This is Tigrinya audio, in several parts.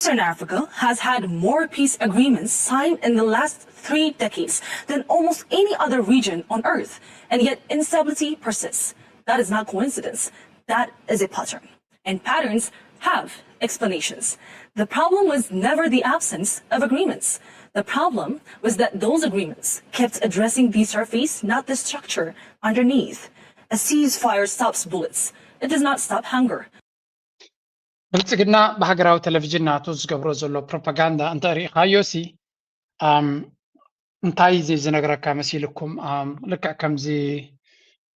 Eastern Africa has had more peace agreements signed in the last three decades than almost any other region on earth, and yet instability persists. That is not coincidence. That is a pattern. And patterns have explanations. The problem was never the absence of agreements. The problem was that those agreements kept addressing the surface, not the structure underneath. A ceasefire stops bullets. It does not stop hunger. ብልጽግና ብሃገራዊ ቴሌቪዥን ናቱ ዝገብሮ ዘሎ ፕሮፓጋንዳ እንተ ርኢኻዮ ሲ እንታይ እዚ ዝነግረካ መሲልኩም? ልክዕ ከምዚ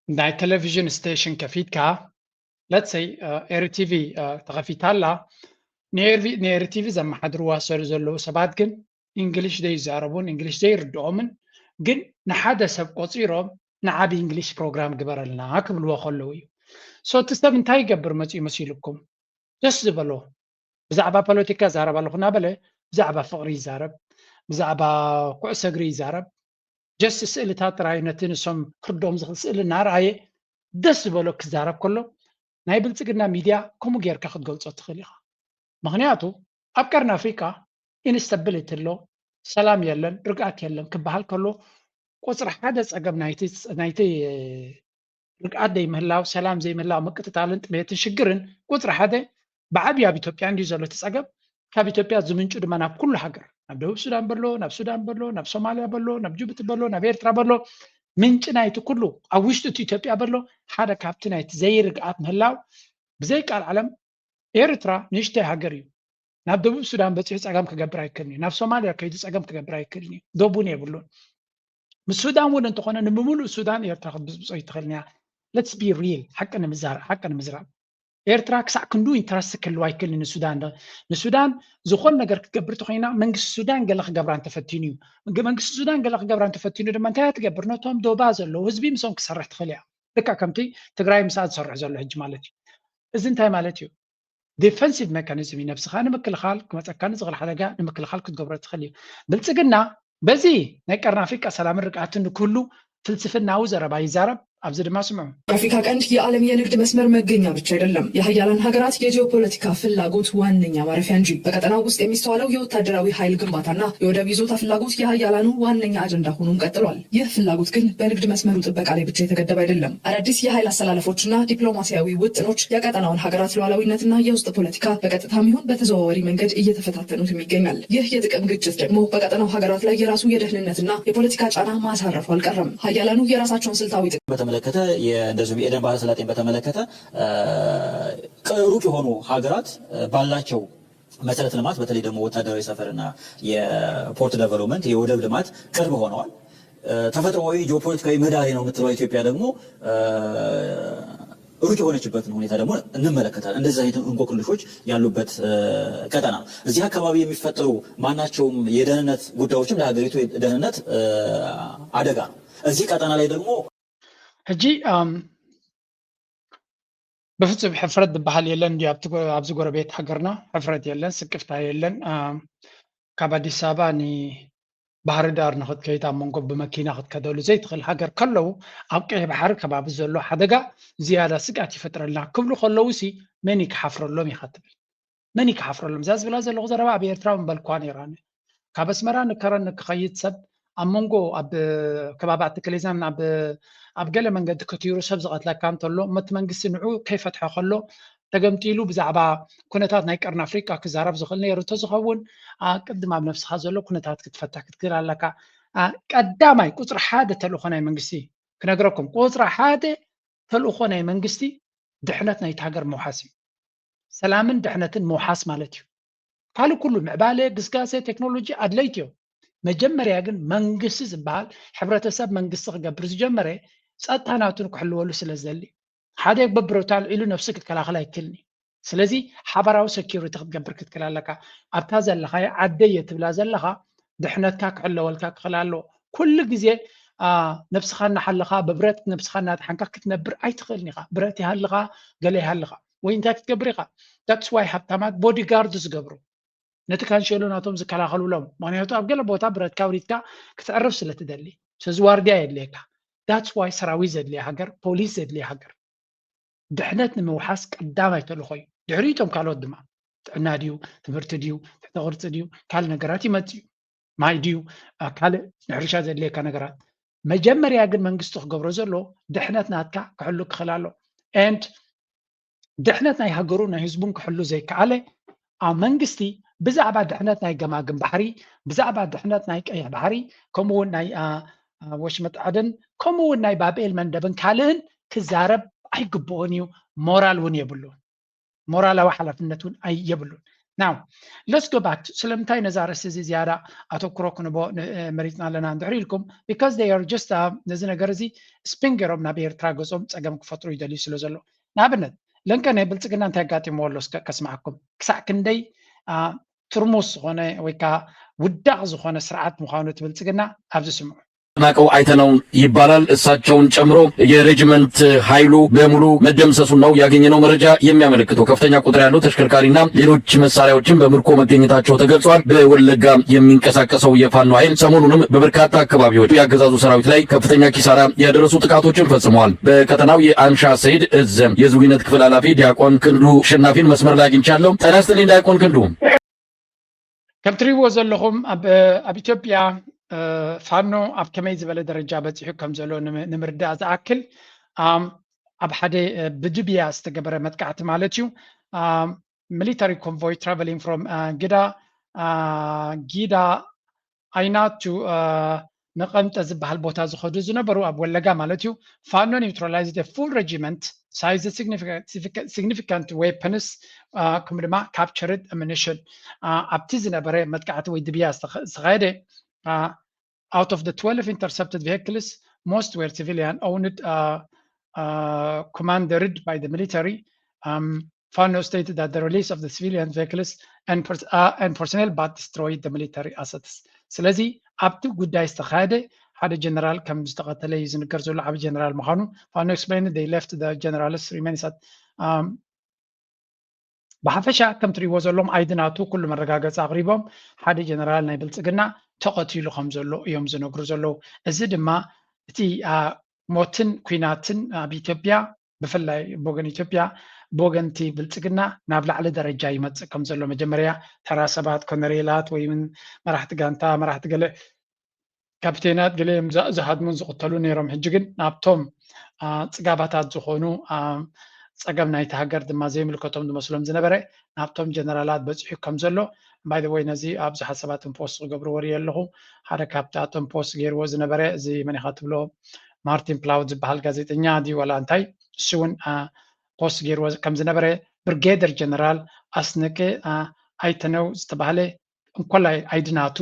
ናይ ቴሌቪዥን ስቴሽን ከፊትካ፣ ለትሰይ ኤሪ ቲቪ ተኸፊታ ኣላ። ንኤሪ ቲቪ ዘመሓድርዋ ሰሩ ዘለዉ ሰባት ግን እንግሊሽ ዘይዛረቡን እንግሊሽ ዘይርድኦምን፣ ግን ንሓደ ሰብ ቆፂሮም ንዓብ እንግሊሽ ፕሮግራም ግበረልና ክብልዎ ከለዉ እዩ። So እቲ ሰብ እንታይ ይገብር መፅኡ መሲልኩም? ደስ ዝበሎ ብዛዕባ ፖለቲካ ዛረብ ኣለኹ እናበለ ብዛዕባ ፍቕሪ ይዛረብ፣ ብዛዕባ ኩዕሶ እግሪ ይዛረብ። ጀስት ስእልታት ጥራይ ነቲ ንሶም ክርድኦም ዝኽእል ስእሊ እናረኣየ ደስ ዝበሎ ክዛረብ ከሎ ናይ ብልፅግና ሚድያ ከምኡ ጌርካ ክትገልፆ ትኽእል ኢኻ። ምኽንያቱ ኣብ ቀርኒ ኣፍሪቃ ኢንስታቢሊቲ ኣሎ፣ ሰላም የለን፣ ርግኣት የለን ክበሃል ከሎ ቁፅሪ ሓደ ፀገም ናይቲ ርግኣት ዘይምህላው፣ ሰላም ዘይምህላው፣ ምቅትታልን ጥሜትን ሽግርን ቁፅሪ ሓደ ብዓብዩ ኣብ ኢትዮጵያ እንዲዩ ዘሎ እቲ ፀገም። ካብ ኢትዮጵያ ዝምንጩ ድማ ናብ ኩሉ ሃገር፣ ናብ ደቡብ ሱዳን በሎ፣ ናብ ሱዳን በሎ፣ ናብ ሶማልያ በሎ፣ ናብ ጅቡቲ በሎ፣ ናብ ኤርትራ በሎ፣ ምንጪ ናይቲ ኩሉ ኣብ ውሽጢ እቲ ኢትዮጵያ በሎ ሓደ ካብቲ ናይቲ ዘይርግኣት ምህላው ብዘይቃል ዓለም ኤርትራ ንእሽተይ ሃገር እዩ። ናብ ደቡብ ሱዳን በፂሑ ፀገም ክገብር ኣይክእልን እዩ። ናብ ሶማልያ ከይዱ ፀገም ክገብር ኣይክእልን እዩ። ዶብ እውን የብሉን። ምስ ሱዳን እውን እንተኾነ ንምሉእ ሱዳን ኤርትራ ክትብፅብፆ ኣይትኽእልን እያ። Let's be real፣ ሓቂ ንምዛር ሓቂ ንምዝራብ ኤርትራ ክሳዕ ክንዱ ኢንትረስት ክህልዋ ኣይክእልን ንሱዳን። ንሱዳን ዝኾን ነገር ክትገብር ተኮይና መንግስቲ ሱዳን ገለ ክገብራ እንተፈቲኑ እዩ። መንግስቲ ሱዳን ገለ ክገብራ እንተፈቲኑ ድማ እንታይ ትገብር? ነቶም ዶባ ዘለዉ ህዝቢ ምሶም ክሰርሕ ትኽእል እያ። ልክዕ ከምቲ ትግራይ ምሳኣ ዝሰርሕ ዘሎ ሕጂ ማለት እዩ። እዚ እንታይ ማለት እዩ? ዲፈንሲቭ ሜካኒዝም እዩ። ነብስኻ ንምክልኻል ክመፀካ ንዝኽእል ሓደጋ ንምክልኻል ክትገብሮ ትኽእል እዩ። ብልፅግና በዚ ናይ ቀርኒ ኣፍሪቃ ሰላምን ርግኣትን ንክህሉ ፍልስፍናዊ ዘረባ ይዛረብ። ኣብዚ ድማ ስምዑ። የአፍሪካ ቀንድ የዓለም የንግድ መስመር መገኛ ብቻ አይደለም፣ የሀያላን ሀገራት የጂኦፖለቲካ ፍላጎት ዋነኛ ማረፊያ እንጂ። በቀጠናው ውስጥ የሚስተዋለው የወታደራዊ ኃይል ግንባታና የወደብ ይዞታ ፍላጎት የሀያላኑ ዋነኛ አጀንዳ ሆኖም ቀጥሏል። ይህ ፍላጎት ግን በንግድ መስመሩ ጥበቃ ላይ ብቻ የተገደበ አይደለም። አዳዲስ የኃይል አሰላለፎችና ዲፕሎማሲያዊ ውጥኖች የቀጠናውን ሀገራት ሉዓላዊነትና የውስጥ ፖለቲካ በቀጥታም ይሁን በተዘዋዋሪ መንገድ እየተፈታተኑትም ይገኛል። ይህ የጥቅም ግጭት ደግሞ በቀጠናው ሀገራት ላይ የራሱ የደህንነትና የፖለቲካ ጫና ማሳረፉ አልቀረም። ሀያላኑ የራሳቸውን ስልታዊ ጥቅም በተመለከተ እንደዚሁም የኤደን ባህረ ሰላጤን በተመለከተ ሩቅ የሆኑ ሀገራት ባላቸው መሰረተ ልማት በተለይ ደግሞ ወታደራዊ ሰፈርና የፖርት ዴቨሎፕመንት የወደብ ልማት ቅርብ ሆነዋል። ተፈጥሯዊ ጂኦፖለቲካዊ ምህዳሬ ነው የምትለው ኢትዮጵያ ደግሞ ሩቅ የሆነችበትን ሁኔታ ደግሞ እንመለከታለን። እንደዚህ አይነት እንቆቅልሾች ያሉበት ቀጠና፣ እዚህ አካባቢ የሚፈጠሩ ማናቸውም የደህንነት ጉዳዮችም ለሀገሪቱ ደህንነት አደጋ ነው። እዚህ ቀጠና ላይ ደግሞ ሕጂ ብፍጹም ሕፍረት ዝበሃል የለን ድዩ? ኣብዚ ጎረቤት ሃገርና ሕፍረት የለን፣ ስቅፍታ የለን። ካብ ኣዲስ ኣበባ ንባህር ዳር ንክትከይድ ኣብ መንጎ ብመኪና ክትከደሉ ዘይትኽእል ሃገር ከለዉ ኣብ ቀይሕ ባሕሪ ከባቢ ዘሎ ሓደጋ ዝያዳ ስግኣት ይፈጥረልና ክብሉ ከለዉ ሲ መን እዩ ክሓፍረሎም ኢኻ ትብል? መን እዩ ክሓፍረሎም? እዛ ዝብላ ዘለኹ ዘረባ ኣብ ኤርትራ እውን በልኳ ነይራ። ካብ ኣስመራ ንከረን ክኸይድ ሰብ ኣብ መንጎ ኣብ ከባቢ ኣትክሌዛን ኣብ ገለ መንገዲ ከቲሩ ሰብ ዝቐትለካ እንተሎ እሞ እቲ መንግስቲ ንዑ ከይፈትሖ ከሎ ተገምጢሉ ብዛዕባ ኩነታት ናይ ቀርኒ ኣፍሪቃ ክዛረብ ዝኽእል ነይሩ እንተዝኸውን ቅድም ኣብ ነብስኻ ዘሎ ኩነታት ክትፈትሕ ክትክእል ኣለካ። ቀዳማይ ቁፅሪ ሓደ ተልእኾ ናይ መንግስቲ ክነግረኩም፣ ቁፅሪ ሓደ ተልእኾ ናይ መንግስቲ ድሕነት ናይቲ ሃገር ምውሓስ እዩ። ሰላምን ድሕነትን ምውሓስ ማለት እዩ። ካልእ ኩሉ ምዕባለ፣ ግስጋሴ፣ ቴክኖሎጂ ኣድለይቲ እዮም። መጀመርያ ግን መንግስቲ ዝበሃል ሕብረተሰብ መንግስቲ ክገብር ዝጀመረ ጸጥታ ናቱ ክሕልወሉ ስለ ዝደሊ ሓደ በብሮታ ኣልዒሉ ነብሱ ክትከላኸል ኣይክእልን እዩ። ስለዚ ሓባራዊ ሰኪሪቲ ክትገብር ክትክእል ኣለካ። ኣብታ ዘለኻዮ ዓደይ እየ ትብላ ዘለኻ ድሕነትካ ክሕለወልካ ክኽእል ኣለዎ። ኩሉ ግዜ ነብስኻ እናሓለኻ ብብረት ነብስኻ እናድሓንካ ክትነብር ኣይትኽእልን ኢኻ። ብረት ይሃልኻ ገለ ይሃልኻ ወይ እንታይ ክትገብር ኢኻ? That's why ሃብታማት ቦዲጋርድ ዝገብሩ ነቲ ካንሸሎ ናቶም ዝከላኸሉሎም። ምክንያቱ ኣብ ገለ ቦታ ብረትካ ኣውሪድካ ክትዕርፍ ስለ ትደሊ። ስለዚ ዋርድያ የድልየካ። That's why ሰራዊት ዘድልያ ሃገር፣ ፖሊስ ዘድልያ ሃገር። ድሕነት ንምውሓስ ቀዳማይ ተልእኾ እዩ። ድሕሪኡ እቶም ካልኦት ድማ ጥዕና ድዩ፣ ትምህርቲ ድዩ፣ ትሕተ ቅርፂ ድዩ፣ ካልእ ነገራት ይመፅእ እዩ። ማይ ድዩ፣ ካልእ ንሕርሻ ዘድልየካ ነገራት። መጀመርያ ግን መንግስቲ ክገብሮ ዘሎ ድሕነት ናትካ ክሕሉ ክኽእል ኣሎ። And ድሕነት ናይ ሃገሩ ናይ ህዝቡን ክሕሉ ዘይከኣለ ኣብ መንግስቲ ብዛዕባ ድሕነት ናይ ገማግም ባሕሪ፣ ብዛዕባ ድሕነት ናይ ቀይሕ ባሕሪ፣ ከምኡ እውን ናይ ወሽመጥ ዓደን፣ ከምኡ እውን ናይ ባብኤል መንደብን ካልእን ክዛረብ ኣይግብኦን እዩ። ሞራል እውን የብሉን። ሞራላዊ ሓላፍነት እውን የብሉን። Now let's go back to ስለምንታይ ነዛ ርእሲ እዚ ዝያዳ ኣተኩሮ ክንቦ መሪፅና ኣለና እንድሕር ኢልኩም፣ because they are just ነዚ ነገር እዚ ስፒን ገይሮም ናብ ኤርትራ ገፆም ፀገም ክፈጥሩ ይደልዩ ስለ ዘሎ። ንኣብነት ለንቀ ናይ ብልፅግና እንታይ ኣጋጢምዎ ኣሎ እስከ ከስማዕኩም። ክሳዕ ክንደይ ትርሙስ ዝኾነ ወይ ከዓ ውዳቕ ዝኾነ ስርዓት ምዃኑ እቲ ብልፅግና ኣብዚ ስምዑ። ናቀው አይተነው ይባላል። እሳቸውን ጨምሮ የሬጅመንት ኃይሉ በሙሉ መደምሰሱን ነው ያገኘነው መረጃ የሚያመለክተው። ከፍተኛ ቁጥር ያለው ተሽከርካሪና ሌሎች መሳሪያዎችን በምርኮ መገኘታቸው ተገልጿል። በወለጋ የሚንቀሳቀሰው የፋኖ ኃይል ሰሞኑንም በበርካታ አካባቢዎች የአገዛዙ ሰራዊት ላይ ከፍተኛ ኪሳራ ያደረሱ ጥቃቶችን ፈጽመዋል። በቀጠናው የአንሻ ሰይድ እዝ የዝዊነት ክፍል ኃላፊ ዲያቆን ክንዱ አሸናፊን መስመር ላይ አግኝቻለሁ። ጤና ይስጥልኝ ዲያቆን ክንዱ። ከም ትሪእዎ ዘለኹም ኣብ ኣብ ኢትዮጵያ ፋኖ ኣብ ከመይ ዝበለ ደረጃ በፂሑ ከም ዘሎ ንምርዳእ ዝኣክል ኣብ ሓደ ብድብያ ዝተገበረ መጥቃዕቲ ማለት እዩ። Military convoy traveling from ግዳ ጊዳ ኣይናቱ ንቐንጠ ዝበሃል ቦታ ዝኸዱ ዝነበሩ ኣብ ወለጋ ማለት እዩ። ፋኖ neutralized full regiment size significant weapons ከምኡ ድማ captured ammunition ኣብቲ ዝነበረ መጥቃዕቲ ወይ ድብያ ዝተኸየደ out of the twelve intercepted vehicles most were civilian owned commanded by the military. Fano stated that the release of the civilian vehicles and, pers uh, and personnel but destroyed the military assets. ስለዚ ኣብቲ ጉዳይ ዝተኻየደ ሓደ ጀነራል ከም ዝተቐተለ እዩ ዝንገር ዘሎ። ዓብ ጀነራል ምዃኑ Fano explained they left the general's remains at ብሓፈሻ ከም ትሪእዎ ዘሎም ኣይዲ ናቱ ኩሉ መረጋገፂ ኣቕሪቦም ሓደ ጀነራል ናይ ብልፅግና ተቐቲሉ ከም ዘሎ እዮም ዝነግሩ ዘለዉ። እዚ ድማ እቲ ሞትን ኩናትን ኣብ ኢትዮጵያ ብፍላይ ብወገን ኢትዮጵያ ብወገንቲ ብልፅግና ናብ ላዕሊ ደረጃ ይመፅእ ከም ዘሎ መጀመርያ ተራ ሰባት ኮነሬላት ወይ እውን መራሕቲ ጋንታ መራሕቲ ገለ ካፕቴናት ገለ እዮም ዝሃድሙን ዝቕተሉ ነይሮም። ሕጂ ግን ናብቶም ፅጋባታት ዝኾኑ ፀገም ናይቲ ሃገር ድማ ዘይምልከቶም ዝመስሎም ዝነበረ ናብቶም ጀነራላት በፂሑ ከም ዘሎ by the way ነዚ ኣብዙሓት ሰባት ፖስት ክገብርዎ ርኢ ኣለኹ። ሓደ ካብቲ ኣቶም ፖስት ገይርዎ ዝነበረ እዚ መን ኢኻ ትብሎ ማርቲን ፕላውድ ዝበሃል ጋዜጠኛ ድዩ ዋላ እንታይ እሱ እውን ፖስት ገይርዎ ከም ዝነበረ ብርጌደር ጀነራል ኣስነቀ ኣይተነው ዝተባህለ እንኮላይ ኣይዲ ናቱ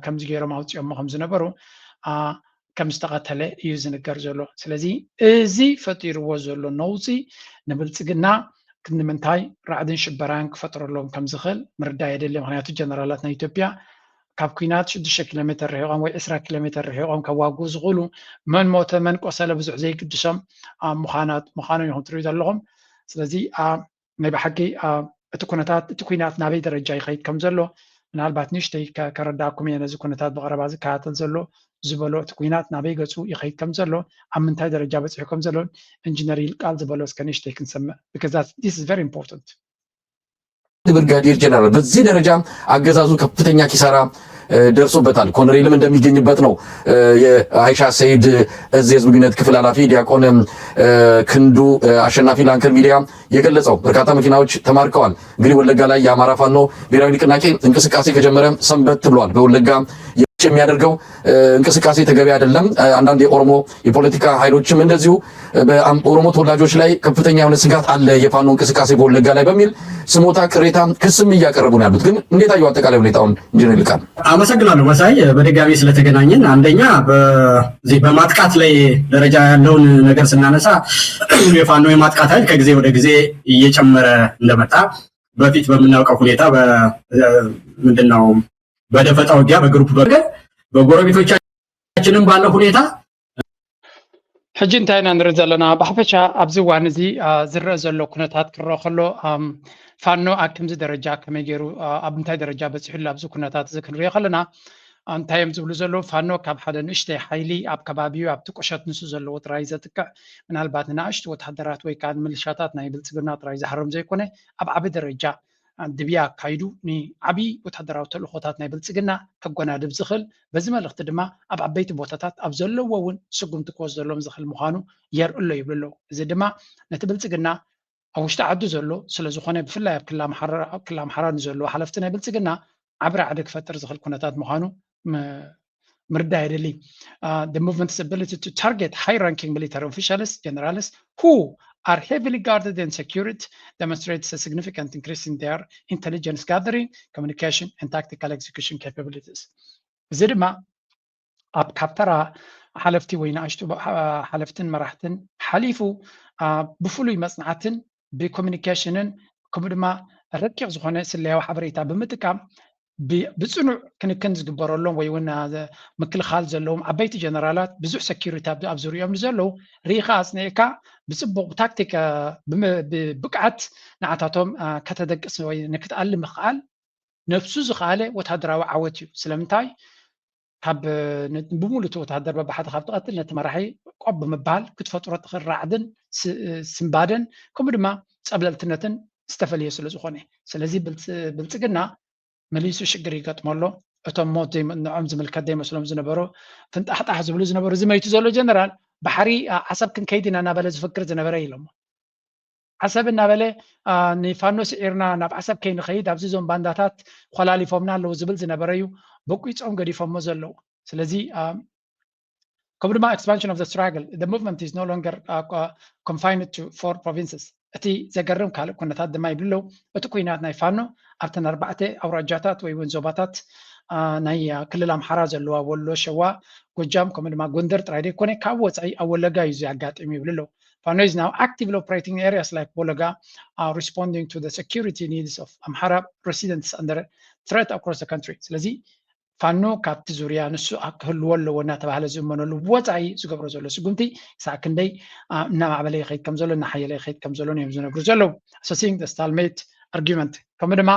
ከምዚ ገይሮም ኣውፂኦሞ ከም ዝነበሩ ከም ዝተቐተለ እዩ ዝንገር ዘሎ። ስለዚ እዚ ፈጢርዎ ዘሎ ነውፂ ንብልፅግና ክንዲ ምንታይ ራዕድን ሽበራን ክፈጥረሎም ከም ዝኽእል ምርዳእ የድሊ። ምክንያቱ ጀነራላት ናይ ኢትዮጵያ ካብ ኩናት ሽዱሽተ ኪሎ ሜትር ርሒቖም ወይ ዕስራ ኪሎ ሜትር ርሒቖም ከዋግኡ ዝኽእሉ መን ሞተ መን ቆሰለ ብዙሕ ዘይግድሶም ምዃኖም ኢኹም ትሪኡ ዘለኹም። ስለዚ ናይ ብሓቂ እቲ ኩነታት እቲ ኩናት ናበይ ደረጃ ይኸይድ ከም ዘሎ ምናልባት ንእሽተይ ከረዳእኩም እየ። ነዚ ኩነታት ብቐረባ ዝከታተል ዘሎ ዝበሎ እቲ ኩናት ናበይ ገፁ ይኸይድ ከም ዘሎ ኣብ ምንታይ ደረጃ በፂሑ ከም ዘሎ ኢንጂነር ይልቃል ዝበሎ እስከ ንእሽተይ ክንሰምዕ because this is very important። ብርጋዴር ጀነራል በዚህ ደረጃ አገዛዙ ከፍተኛ ኪሳራ ደርሶበታል። ኮሎኔልም እንደሚገኝበት ነው የአይሻ ሰይድ እዝ የህዝብ ግንኙነት ክፍል ኃላፊ ዲያቆን ክንዱ አሸናፊ ለአንከር ሚዲያ የገለጸው። በርካታ መኪናዎች ተማርከዋል። እንግዲህ ወለጋ ላይ የአማራ ፋኖ ብሔራዊ ንቅናቄ እንቅስቃሴ ከጀመረ ሰንበት ብሏል። በወለጋ የሚያደርገው እንቅስቃሴ ተገቢ አይደለም። አንዳንድ የኦሮሞ የፖለቲካ ኃይሎችም እንደዚሁ በኦሮሞ ተወላጆች ላይ ከፍተኛ የሆነ ስጋት አለ የፋኖ እንቅስቃሴ በወለጋ ላይ በሚል ስሞታ፣ ቅሬታ፣ ክስም እያቀረቡ ነው ያሉት። ግን እንዴት አየው አጠቃላይ ሁኔታውን ኢንጂነር ይልቃል? አመሰግናለሁ መሳይ በድጋሚ ስለተገናኘን። አንደኛ በዚህ በማጥቃት ላይ ደረጃ ያለውን ነገር ስናነሳ የፋኖ የማጥቃት ኃይል ከጊዜ ወደ ጊዜ እየጨመረ እንደመጣ በፊት በምናውቀው ሁኔታ ምንድነው በደፈጣ ውጊያ በግሩፕ በገ በጎረቤቶቻችንም ባለው ሁኔታ ሕጂ እንታይ ኢና ንርኢ ዘለና? ብሓፈሻ ኣብዚ እዋን እዚ ዝረአ ዘሎ ኩነታት ክረአ ከሎ ፋኖ ኣብ ከምዚ ደረጃ ከመይ ገይሩ ኣብ እንታይ ደረጃ በፂሑ ኣሎ ኣብዚ ኩነታት እዚ ክንሪኦ ከለና እንታይ እዮም ዝብሉ ዘለዉ? ፋኖ ካብ ሓደ ንእሽተይ ሓይሊ ኣብ ከባቢኡ ኣብቲ ቁሸት ንሱ ዘለዎ ጥራይ ዘጥቅዕ ምናልባት ንናእሽቱ ወታደራት ወይ ከዓ ንምልሻታት ናይ ብልፅግና ጥራይ ዝሃሮም ዘይኮነ ኣብ ዓቢ ደረጃ ድብያ ኣካይዱ ንዓብዪ ወታደራዊ ተልእኾታት ናይ ብልፅግና ከጎናድብ ዝኽእል፣ በዚ መልእኽቲ ድማ ኣብ ዓበይቲ ቦታታት ኣብ ዘለዎ እውን ስጉምቲ ክወስደሎም ዝኽእል ምዃኑ የርእሎ ይብሉ ኣለዉ። እዚ ድማ ነቲ ብልፅግና ኣብ ውሽጢ ዓዱ ዘሎ ስለ ዝኾነ፣ ብፍላይ ኣብ ክልል ኣምሓራ፣ ኣብ ክልል ኣምሓራ ንዘለዉ ሓለፍቲ ናይ ብልፅግና ዓቢ ራዕዲ ክፈጥር ዝኽእል ኩነታት ምዃኑ ምርዳእ የድሊ። The movement's ability to target high-ranking military officials, generals, who are heavily guarded and secured demonstrates a significant increase in their intelligence gathering, communication, and tactical execution capabilities. እዚ ድማ ኣብ ካብ ተራ ሓለፍቲ ወይ ንኣሽቱ ሓለፍትን መራሕትን ሓሊፉ ብፍሉይ መጽናዕትን ብኮሚኒኬሽንን ከምኡ ድማ ረቂቕ ዝኾነ ስለያዊ ሓበሬታ ብምጥቃም ብፅኑዕ ክንክን ዝግበረሎም ወይ እውን ምክልኻል ዘለዎም ዓበይቲ ጀነራላት ብዙሕ ሰኪሪቲ ኣብ ዙሪኦም ንዘለዉ ርኢኻ ኣፅኒዕካ ብፅቡቕ ብታክቲክ ብብቅዓት ንዓታቶም ከተደቅስ ወይ ንክትኣሊ ምኽኣል ነብሱ ዝኸኣለ ወታደራዊ ዓወት እዩ። ስለምንታይ ካብ ብሙሉ እቲ ወታደር በባሓደ ካብ ትቐትል ነቲ መራሒ ቆብ ብምባል ክትፈጥሮ ትኽእል ራዕድን ስንባደን ከምኡ ድማ ፀብለልትነትን ዝተፈለየ ስለ ዝኾነ፣ ስለዚ ብልፅግና መሊሱ ሽግር ይገጥሞ ኣሎ። እቶም ሞት ንዖም ዝምልከት ዘይመስሎም ዝነበሩ ፍንጣሕጣሕ ዝብሉ ዝነበሩ ዝመይቱ ዘሎ ጀነራል ባሕሪ ዓሰብ ክንከይድ ኢና እናበለ ዝፍክር ዝነበረ ኢሎሞ ዓሰብ እናበለ ንፋኖ ስዒርና ናብ ዓሰብ ከይንኸይድ ኣብዚ ዞም ባንዳታት ኮላሊፎምና ኣለዉ ዝብል ዝነበረ እዩ በቂፆም ገዲፎሞ ዘለዉ። ስለዚ ከምኡ ድማ expansion of the struggle, the movement is no longer confined to four provinces. እቲ ዘገርም ካልእ ኩነታት ድማ ይብሉ ኣለዉ። እቲ ኩናት ናይ ፋኖ ኣብተን ኣርባዕተ ኣውራጃታት ወይ እውን ዞባታት ናይ ክልል ኣምሓራ ዘለዋ ወሎ፣ ሸዋ፣ ጎጃም ከምኡ ድማ ጎንደር ጥራይ ዘይኮነ ካብ ወፃኢ ኣብ ወለጋ እዩ ዘጋጥም ይብሉ ኣለዉ። Fano is now actively operating in areas like Bolaga, uh, responding to the security needs of Amhara residents under threat across the country. ስለዚ ፋኖ ካብቲ ዙርያ ንሱ ክህልዎ ኣለዎ እናተባሃለ ዝእመነሉ ወፃኢ ዝገብሮ ዘሎ ስጉምቲ ክሳዕ ክንደይ እናማዕበለ ይኸይድ ከም ዘሎ እናሓየለ ይኸይድ ከም ዘሎ እዮም ዝነግሩ ዘለዉ። Assessing the stalemate argument ከምኡ ድማ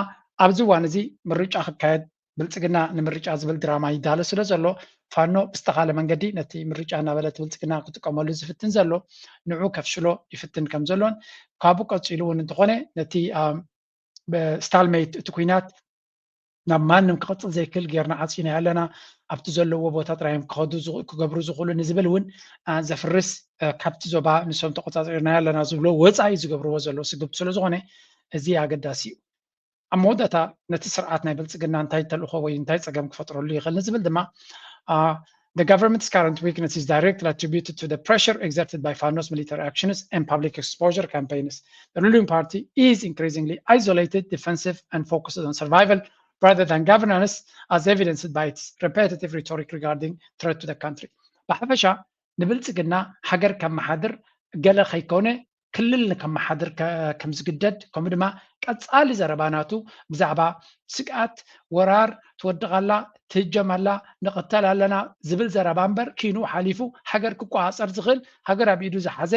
ኣብዚ እዋን እዚ ምርጫ ክካየድ ብልፅግና ንምርጫ ዝብል ድራማ ይዳሎ ስለ ዘሎ ፋኖ ብዝተኻለ መንገዲ ነቲ ምርጫ እናበለ እቲ ብልፅግና ክጥቀመሉ ዝፍትን ዘሎ ንዑ ከፍሽሎ ይፍትን ከም ዘሎን ካብኡ ቀፂሉ እውን እንተኾነ ነቲ ስታልሜት እቲ ኩናት ናብ ማንም ክቐፅል ዘይክእል ጌርና ዓፂና ኣለና ኣብቲ ዘለዎ ቦታ ጥራዮም ክኸዱ ክገብሩ ዝኽእሉ ንዝብል እውን ዘፍርስ ካብቲ ዞባ ንሶም ተቆፃፂርና ኣለና ዝብሎ ወፃኢ ዝገብርዎ ዘሎ ስግብ ስለ ዝኾነ እዚ ኣገዳሲ እዩ። ኣብ መወዳእታ ነቲ ስርዓት ናይ ብልፅግና እንታይ ተልእኾ ወይ እንታይ ፀገም ክፈጥረሉ ይኽእል ንዝብል ድማ the government's current weakness is directly attributed to the pressure exerted by Fano's military actions and public exposure campaigns. The ruling party is increasingly isolated, defensive, and focused on survival rather than governance, as evidenced by its repetitive rhetoric regarding threat to the country. ብሓፈሻ ንብልፅግና ሃገር ከመሓድር ገለ ከይኮነ ክልል ንከመሓድር ከም ዝግደድ ከምኡ ድማ ቀፃሊ ዘረባ ናቱ ብዛዕባ ስግኣት ወራር ትወድቕ ኣላ ትህጀም ኣላ ንቕተል ኣለና ዝብል ዘረባ እምበር ኪኑ ሓሊፉ ሃገር ክቆፃፀር ዝኽእል ሃገር ኣብ ኢዱ ዝሓዘ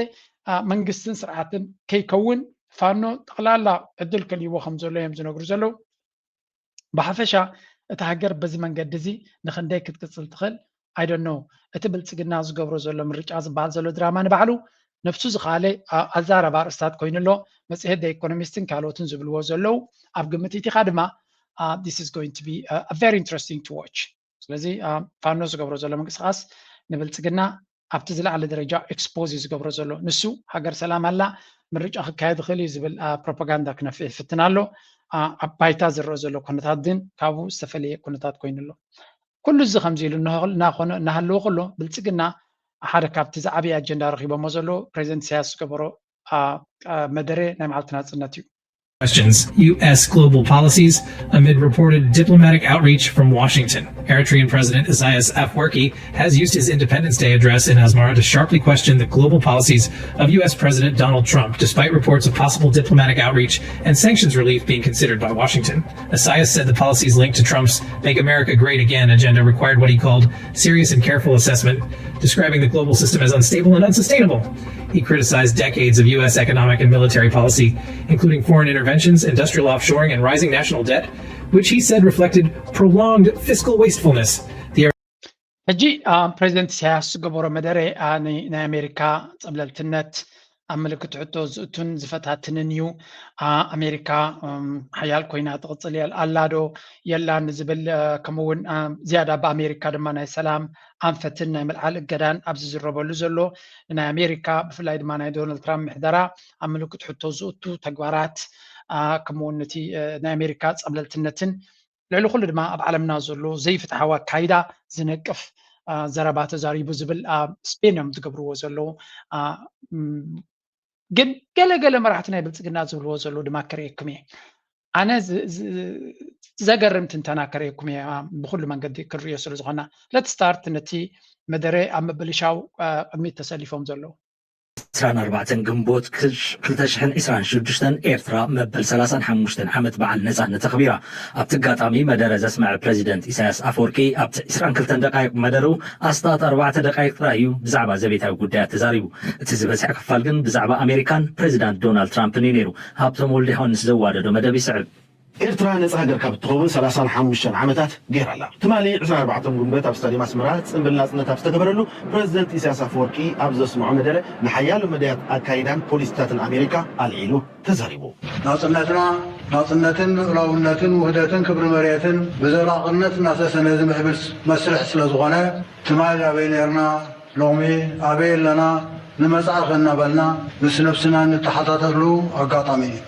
መንግስትን ስርዓትን ከይከውን ፋኖ ጠቕላላ ዕድል ከልይዎ ከም ዘሎ እዮም ዝነግሩ ዘለዉ። ብሓፈሻ እታ ሃገር በዚ መንገዲ እዚ ንኽንደይ ክትቅፅል ትኽእል ኣይደኖ እቲ ብልፅግና ዝገብሮ ዘሎ ምርጫ ዝበሃል ዘሎ ድራማ ንባዕሉ ነብሱ ዝኸኣለ ኣዛረባ ኣርእስታት ኮይኑ ኣሎ። መፅሄት ኢኮኖሚስትን ካልኦትን ዝብልዎ ዘለዉ ኣብ ግምት ኢቲኻ ድማ this is going to be very interesting to watch። ስለዚ ፋኖ ዝገብሮ ዘሎ ምንቅስቃስ ንብልፅግና ኣብቲ ዝለዓለ ደረጃ ኤክስፖዝ እዩ ዝገብሮ ዘሎ። ንሱ ሃገር ሰላም ኣላ ምርጫ ክካየድ ይኽእል እዩ ዝብል ፕሮፓጋንዳ ክነፍሕ ይፍትን ኣሎ። ኣብ ባይታ ዝረአ ዘሎ ኩነታት ግን ካብኡ ዝተፈለየ ኩነታት ኮይኑ ኣሎ። ኩሉ እዚ ከምዚ ኢሉ እናሃለወ ከሎ ብልፅግና ሓደ ካብቲ ዝዓበየ ኣጀንዳ ረኪቦሞ ዘለዉ ፕሬዚደንት ኢሳያስ ዝገበሮ መደረ ናይ መዓልቲ ናፅነት እዩ። Questions U S global policies amid reported diplomatic outreach from Washington. Eritrean President Isaias Afwerki has used his Independence Day address in Asmara to sharply question the global policies of U S President Donald Trump, despite reports of possible diplomatic outreach and sanctions relief being considered by Washington. Isaias said the policies linked to Trump's Make America Great Again agenda required what he called serious and careful assessment, describing the global system as unstable and unsustainable. He criticized decades of U S economic and military policy, including foreign interventions, industrial offshoring, and rising national debt, which he said reflected prolonged fiscal wastefulness. ሕጂ ፕሬዚደንት ኢሳያስ ዝገበሮ መደረ ናይ ኣሜሪካ ፀብለልትነት ኣብ ምልክት ሕቶ ዝእቱን ዝፈታትንን እዩ። ኣሜሪካ ሓያል ኮይና ትቕፅል ኣላ ዶ የላን ዝብል፣ ከምኡውን ዝያዳ ብኣሜሪካ ድማ ናይ ሰላም ኣንፈትን ናይ ምልዓል እገዳን ኣብ ዝዝረበሉ ዘሎ፣ ናይ ኣሜሪካ ብፍላይ ድማ ናይ ዶናልድ ትራምፕ ምሕደራ ኣብ ምልክት ሕቶ ዝእቱ ተግባራት፣ ከምኡውን ነቲ ናይ ኣሜሪካ ፀብለልትነትን ልዕሊ ኩሉ ድማ ኣብ ዓለምና ዘሎ ዘይፍትሓዊ ኣካይዳ ዝነቅፍ ዘረባ ተዛሪቡ ዝብል ኣብ ስፔን እዮም ዝገብርዎ ዘለዉ። ግን ገለ ገለ መራሕቲ ናይ ብልፅግና ዝብልዎ ዘለዉ ድማ ክርእየኩም እየ። ኣነ ዘገርም ትንተና ከርእየኩም እየ፣ ብኩሉ መንገዲ ክንርእዮ ስለ ዝኾና። ለት ስታርት ነቲ መደረ ኣብ ምብልሻው ቅድሚት ተሰሊፎም ዘለዉ። ዕስራን ኣርባዕተን ግንቦት ክልተ ሽሕን ዕስራን ሽዱሽተን ኤርትራ መበል ሰላሳን ሓሙሽተን ዓመት በዓል ነጻነት ኣኽቢራ። ኣብቲ ኣጋጣሚ መደረ ዘስመዐ ፕረዚደንት ኢሳያስ ኣፈወርቂ ኣብቲ ዕስራን ክልተን ደቃይቕ መደርኡ ኣስታት ኣርባዕተ ደቃይቕ ጥራይ እዩ ብዛዕባ ዘቤታዊ ጉዳያት ተዛሪቡ። እቲ ዝበዝሐ ክፋል ግን ብዛዕባ ኣሜሪካን ፕረዚዳንት ዶናልድ ትራምፕን እዩ ነይሩ። ሃብቶም ወልደዮሃንስ ዘዋደዶ መደብ ይስዕብ። ኤርትራ ነጻ ሃገር ካብ እትኸውን ሰላሳን ሓሙሽተን ዓመታት ገይራ ኣላ። ትማሊ ዕስራን ኣርባዕተን ግንቦት ኣብ ስታድየም ኣስመራ ጽንብል ናጽነት ኣብ ዝተገበረሉ ፕረዚደንት ኢሳያስ ኣፈወርቂ ኣብ ዘስምዖ መደረ ንሓያሎ መዳያት ኣካይዳን ፖሊሲታትን ኣሜሪካ ኣልዒሉ ተዛሪቡ። ናጽነትና ናጽነትን ልኡላውነትን ውህደትን ክብሪ መሬትን ብዘላቕነት እናሰሰነ ዝምዕብል መስርሕ ስለ ዝኾነ ትማሊ ኣበይ ነርና ሎሚ ኣበይ ኣለና ንመጻኢ ከ እናበልና ምስ ነብስና እንተሓታተሉ ኣጋጣሚ እዩ።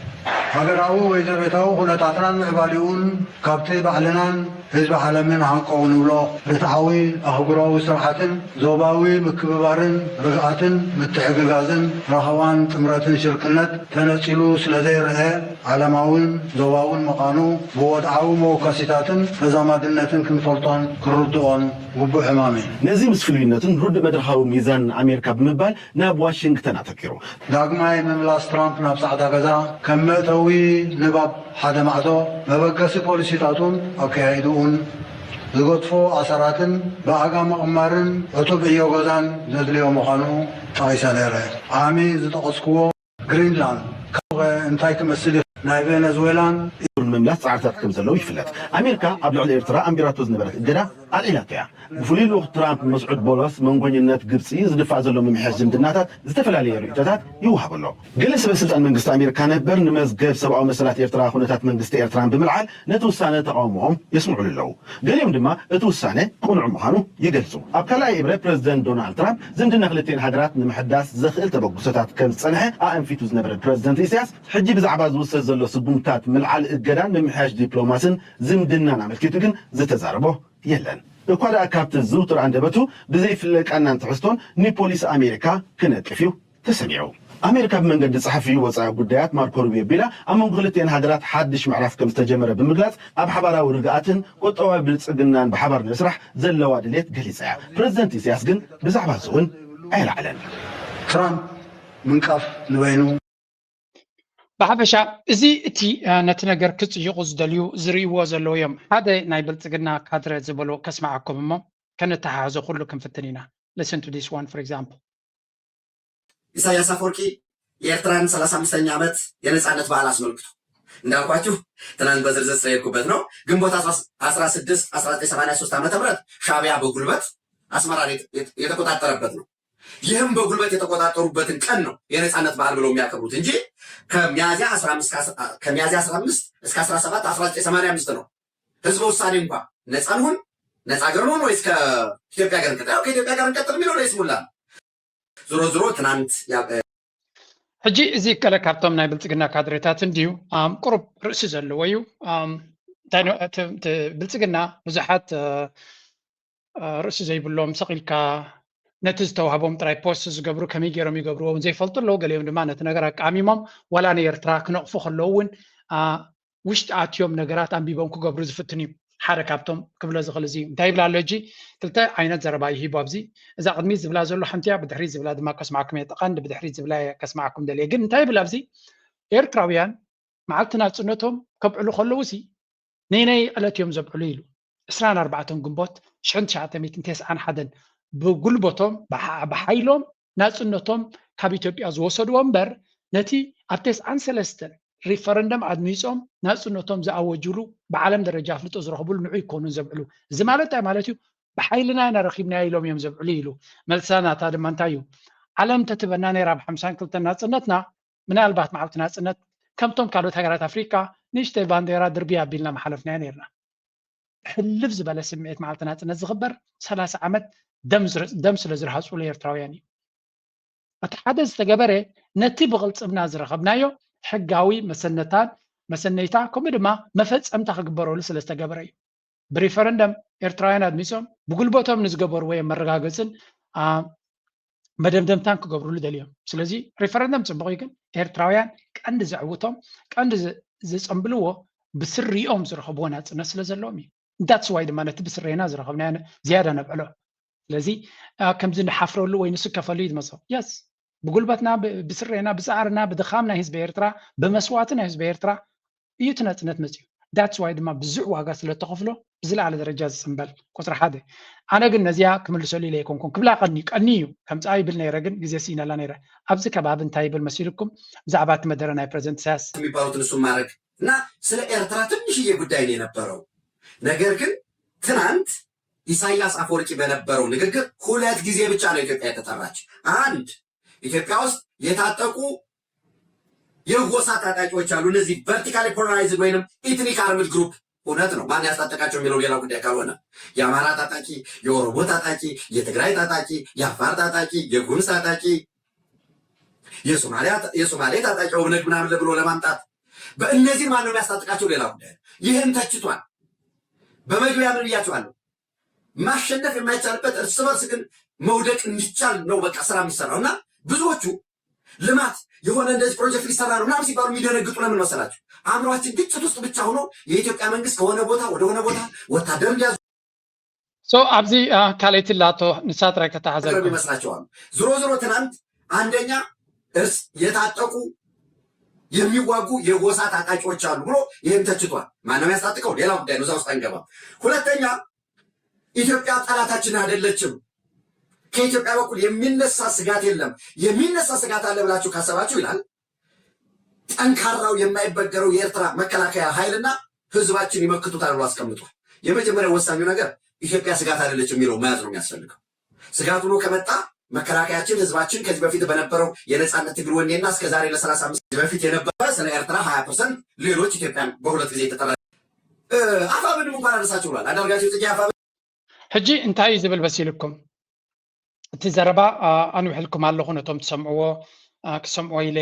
ሃገራዊ ወይ ዘቤታዊ ኩነታትናን ምዕባሊኡን ካብቲ ባዕልናን ህዝቢ ዓለምን ሃንቀው ንብሎ ርትዓዊ ኣህጉራዊ ስርዓትን ዞባዊ ምክብባርን ርግኣትን ምትሕግጋዝን ራህዋን ጥምረትን ሽርክነት ተነጺሉ ስለ ዘይረኣ ዓለማውን ዞባውን ምዃኑ ብወድዓዊ መወከሲታትን ተዛማድነትን ክንፈልጦን ክንርድኦን ግቡእ ዕማም እዩ። ነዚ ምስ ፍሉይነቱን ርዱእ መድረኻዊ ሚዛንን ኣሜሪካ ብምባል ናብ ዋሽንግተን ኣተኪሩ። ዳግማይ ምምላስ ትራምፕ ናብ ጻዕዳ ገዛ ከም መእተዊ ንባብ ሓደ ማዕጾ መበገሲ ፖሊሲታቱን ኣከያይድኡን ዝገድፎ ኣሰራትን ብኣጋ ምቕማርን ዕቱብ ዕዮ ገዛን ዘድልዮ ምዃኑ ጠቒሰ ነይረ። ዓሚ ዝጠቐስክዎ ግሪንላንድ ከ እንታይ ክመስል ይኽእል? ናይ ቬነዙዌላን። ንምምላስ ጻዕርታት ከም ዘለዉ ይፍለጥ። ኣሜሪካ ኣብ ልዕሊ ኤርትራ ኣንቢራቶ ዝነበረት እገዳ ኣልዒላቶ እያ። ብፍሉይ ልኡኽ ትራምፕ መስዑድ ቦሎስ መንጎኝነት ግብጺ ዝድፋእ ዘሎ ምምሕያሽ ዝምድናታት ዝተፈላለየ ርእይቶታት ይወሃቦ ኣሎ። ገለ ሰበ ስልጣን መንግስቲ ኣሜሪካ ነበር ንመዝገብ ሰብኣዊ መሰላት ኤርትራ ኩነታት መንግስቲ ኤርትራን ብምልዓል ነቲ ውሳነ ተቓውሞኦም የስምዑሉ ኣለዉ። ገሊኦም ድማ እቲ ውሳነ ቅኑዕ ምዃኑ ይገልጹ። ኣብ ካልኣይ እብረ ፕረዚደንት ዶናልድ ትራምፕ ዝምድና ክልቲኤን ሃገራት ንምሕዳስ ዘኽእል ተበግሶታት ከም ዝጸንሐ ኣእንፊቱ ዝነበረ ፕረዚደንት ኢሳያስ ሕጂ ብዛዕባ ዝውሰድ ዘሎ ስጉምትታት ምልዓል እገዳን ምምሕያሽ ዲፕሎማስን ዝምድናን ኣመልኪቱ ግን ዝተዛረቦ የለን። እኳ ደኣ ካብቲ ዝውቱር ኣንደበቱ ብዘይፍለቃናን ትሕዝቶን ንፖሊሲ ኣሜሪካ ክነቅፍ እዩ ተሰሚዑ። ኣሜሪካ ብመንገዲ ጸሓፊኡ ወጻኢ ጉዳያት ማርኮ ሩቢዮ ኣቢላ ኣብ መንጎ ክልቲኤን ሃገራት ሓድሽ ምዕራፍ ከም ዝተጀመረ ብምግላጽ ኣብ ሓባራዊ ርግኣትን ቁጠባዊ ብልጽግናን ብሓባር ንምስራሕ ዘለዋ ድሌት ገሊጻ እያ። ፕረዚደንት ኢሳያስ ግን ብዛዕባ እዚ እውን ኣየልዓለን። ትራምፕ ምንቃፍ ንበይኑ ብሓፈሻ እዚ እቲ ነቲ ነገር ክጽይቑ ዝደልዩ ዝርእይዎ ዘለዉ እዮም። ሓደ ናይ ብልጽግና ካድረ ዝበሎ ከስምዓኩም እሞ ከነተሓሕዞ ኩሉ ክንፍትን ኢና። Listen to this one for example. ኢሳያስ ኣፈወርቂ የኤርትራን ሰላሳ ኣምስተኛ ዓመት የነጻነት በዓል ኣስመልክቶ እንዳልኳችሁ ትናንት በዝርዝር ስለሄድኩበት ነው። ግንቦት ኣስራ ስድስት ኣስራ ዘጠኝ ሰማንያ ሶስት ዓመተ ምህረት ሻዕቢያ በጉልበት አስመራን የተቆጣጠረበት ነው። ይህም በጉልበት የተቆጣጠሩበትን ቀን ነው የነጻነት በዓል ብለው የሚያከብሩት እንጂ ከሚያዝያ አስራ አምስት እስከ አስራ ሰባት አስራ ዘጠኝ ሰማንያ አምስት ነው። ህዝበ ውሳኔ እንኳ ነጻ ንሁን ነጻ ሀገር ንሁን ወይስ ከኢትዮጵያ ጋር እንቀጥል? ያው ከኢትዮጵያ ጋር እንቀጥል የሚለው ለይስሙላ ነው። ዞሮ ዞሮ ትናንት ሕጂ እዚ ገለ ካብቶም ናይ ብልጽግና ካድሬታት እንድዩ ቁሩብ ርእሲ ዘለዎ እዩ። እንታይ ብልጽግና ብዙሓት ርእሲ ዘይብሎም ሰቕ ኢልካ ነቲ ዝተዋህቦም ጥራይ ፖስት ዝገብሩ ከመይ ገይሮም ይገብርዎ እውን ዘይፈልጡ ኣለዉ። ገሊኦም ድማ ነቲ ነገር ኣቃሚሞም ዋላ ንኤርትራ ክነቕፉ ከለዉ እውን ውሽጢ ኣትዮም ነገራት ኣንቢቦም ክገብሩ ዝፍትኑ እዩ። ሓደ ካብቶም ክብሎ ዝኽእል እዚ እዩ። እንታይ ይብላ ኣሎ ሕጂ? ክልተ ዓይነት ዘረባ እዩ ሂቡ ኣብዚ። እዛ ቅድሚት ዝብላ ዘሎ ሓንቲ እያ፣ ብድሕሪት ዝብላ ድማ ከስማዕኩም እየ። ቀንዲ ብድሕሪት ዝብላ እየ ከስማዕኩም ደልየ። ግን እንታይ ይብል ኣብዚ? ኤርትራውያን መዓልቲ ናጽነቶም ከብዕሉ ከለዉ ሲ ነይነይ ዕለት እዮም ዘብዕሉ ኢሉ። ዕስራን ኣርባዕተን ግንቦት ሽሕን ትሽዓተ ሚእትን ተስዓን ሓደን ብጉልበቶም ብሓይሎም ናጽነቶም ካብ ኢትዮጵያ ዝወሰድዎ እምበር ነቲ ኣብ ተስዓን ሰለስተን ሪፈረንደም ኣድሚጾም ናጽነቶም ዝኣወጅሉ ብዓለም ደረጃ ኣፍልጦ ዝረኽብሉ ንዑ ይኮኑን ዘብዕሉ። እዚ ማለት እንታይ ማለት እዩ? ብሓይልና ኢና ረኺብናዮ ኢሎም እዮም ዘብዕሉ ኢሉ። መልሳ ናታ ድማ እንታይ እዩ? ዓለም ተትበና ነይራ ብ ሓምሳን ክልተን ናፅነትና፣ ምናልባት መዓልቲ ናፅነት ከምቶም ካልኦት ሃገራት ኣፍሪካ ንእሽተይ ባንዴራ ድርብይ ኣቢልና መሓለፍናዮ ነይርና። ሕልፍ ዝበለ ስምዒት መዓልቲ ናፅነት ዝኽበር ሰላሳ ዓመት ደም ዝር- ደም ስለ ዝረሃፁሉ ኤርትራውያን እዩ። እቲ ሓደ ዝተገበረ ነቲ ብቕልፅምና ዝረኸብናዮ ሕጋዊ መሰነታን መሰነይታ ከምኡ ድማ መፈፀምታ ክግበረሉ ስለ ዝተገበረ እዩ። ብሪፈረንደም ኤርትራውያን ኣድሚፆም ብጉልበቶም ንዝገበርዎ እዮም መረጋገፅን መደምደምታን ክገብርሉ ደልዮም። ስለዚ ሪፈረንደም ፅቡቕ እዩ፣ ግን ኤርትራውያን ቀንዲ ዘዕውቶም ቀንዲ ዘፀምብልዎ ብስሪኦም ዝረኸብዎ ናፅነት ስለ ዘለዎም እዩ። ዳትስ ዋይ ድማ ነቲ ብስሬና ዝረኸብናዮ ዝያዳ ነብዕሎ። ስለዚ ከምዚ ንሓፍረሉ ወይ ንስከፈሉ እዩ ዝመፅኦ። የስ፣ ብጉልበትና ብስሬና ብፃዕርና ብድኻም ናይ ህዝቢ ኤርትራ ብመስዋእቲ ናይ ህዝቢ ኤርትራ እዩ እቲ ናፅነት መፅኡ። ዳትስ ዋይ ድማ ብዙሕ ዋጋ ስለተኸፍሎ ብዝለዓለ ደረጃ ዝፅምበል ቁፅሪ ሓደ። ኣነ ግን ነዚኣ ክምልሰሉ ኢለ ኣይኮንኩን ክብላ ቀኒ ቀኒ እዩ ከምፃ ይብል ነይረ፣ ግን ግዜ ስኢነላ ነይረ። ኣብዚ ከባቢ እንታይ ይብል መሲልኩም? ብዛዕባ እቲ መደረ ናይ ፕረዚደንት ኢሳያስ የሚባሉትን እሱን ማድረግ እና ስለ ኤርትራ ትንሽዬ ጉዳይ ነው የነበረው። ነገር ግን ትናንት ኢሳያስ አፈወርቂ በነበረው ንግግር ሁለት ጊዜ ብቻ ነው ኢትዮጵያ የተጠራች። አንድ ኢትዮጵያ ውስጥ የታጠቁ የጎሳ ታጣቂዎች አሉ። እነዚህ vertically polarized ወይንም ethnic armed group እውነት ነው። ማን ያስታጠቃቸው የሚለው ሌላ ጉዳይ ካልሆነ የአማራ ታጣቂ፣ የኦሮሞ ታጣቂ፣ የትግራይ ታጣቂ፣ የአፋር ታጣቂ፣ የጉምዝ ታጣቂ፣ የሶማሊያ የሶማሌ ታጣቂ ኦብነግ ምናምን ብሎ ለማምጣት በእነዚህ ማን ነው የሚያስታጥቃቸው ሌላ ጉዳይ ነው። ይህም ተችቷል። በመግቢያ ምን ብያቸዋለሁ? ማሸነፍ የማይቻልበት እርስ በርስ ግን መውደቅ እንዲቻል ነው በቃ ስራ የሚሰራው እና ብዙዎቹ ልማት የሆነ እንደዚህ ፕሮጀክት ሊሰራ ነው ምናምን ሲባሉ የሚደነግጡ ለምን መሰላችሁ? አእምሯችን ግጭት ውስጥ ብቻ ሆኖ የኢትዮጵያ መንግስት ከሆነ ቦታ ወደ ሆነ ቦታ ወታደር እንዲያዙ ሶ ኣብዚ ካልኣይቲ ላቶ ንሳ ጥራይ ከተሓዘልኩም ይመስላቸዋል። ዝሮ ዝሮ ትናንት አንደኛ እርስ የታጠቁ የሚዋጉ የጎሳ ታጣቂዎች አሉ ብሎ ይህን ተችቷል። ማነው ያስታጥቀው? ሌላ ጉዳይ ነው። እዛ ውስጥ አንገባም። ሁለተኛ ኢትዮጵያ ጠላታችን አይደለችም፣ ከኢትዮጵያ በኩል የሚነሳ ስጋት የለም። የሚነሳ ስጋት አለ ብላችሁ ካሰባችሁ ይላል ጠንካራው የማይበገረው የኤርትራ መከላከያ ኃይልና ህዝባችን ይመክቱታል ብሎ አስቀምጧል። የመጀመሪያው ወሳኙ ነገር ኢትዮጵያ ስጋት አይደለችም የሚለው መያዝ ነው የሚያስፈልገው። ስጋት ሆኖ ከመጣ መከላከያችን ህዝባችን ከዚህ በፊት በነበረው የነጻነት ትግል ወኔና እስከ ዛሬ ለ35 በፊት የነበረ ስለ ኤርትራ ሀያ ፐርሰንት ሌሎች ኢትዮጵያን በሁለት ጊዜ የተጠራ አፋብንም እንኳን አነሳችሁ ብሏል። አንዳርጋቸው ጽጌ አፋብን ሕጂ እንታይ እዩ ዝብል መሲልኩም? እቲ ዘረባ ኣንዊሕልኩም ኣለኹ ነቶም ትሰምዕዎ ክሰምዕዎ ኢለ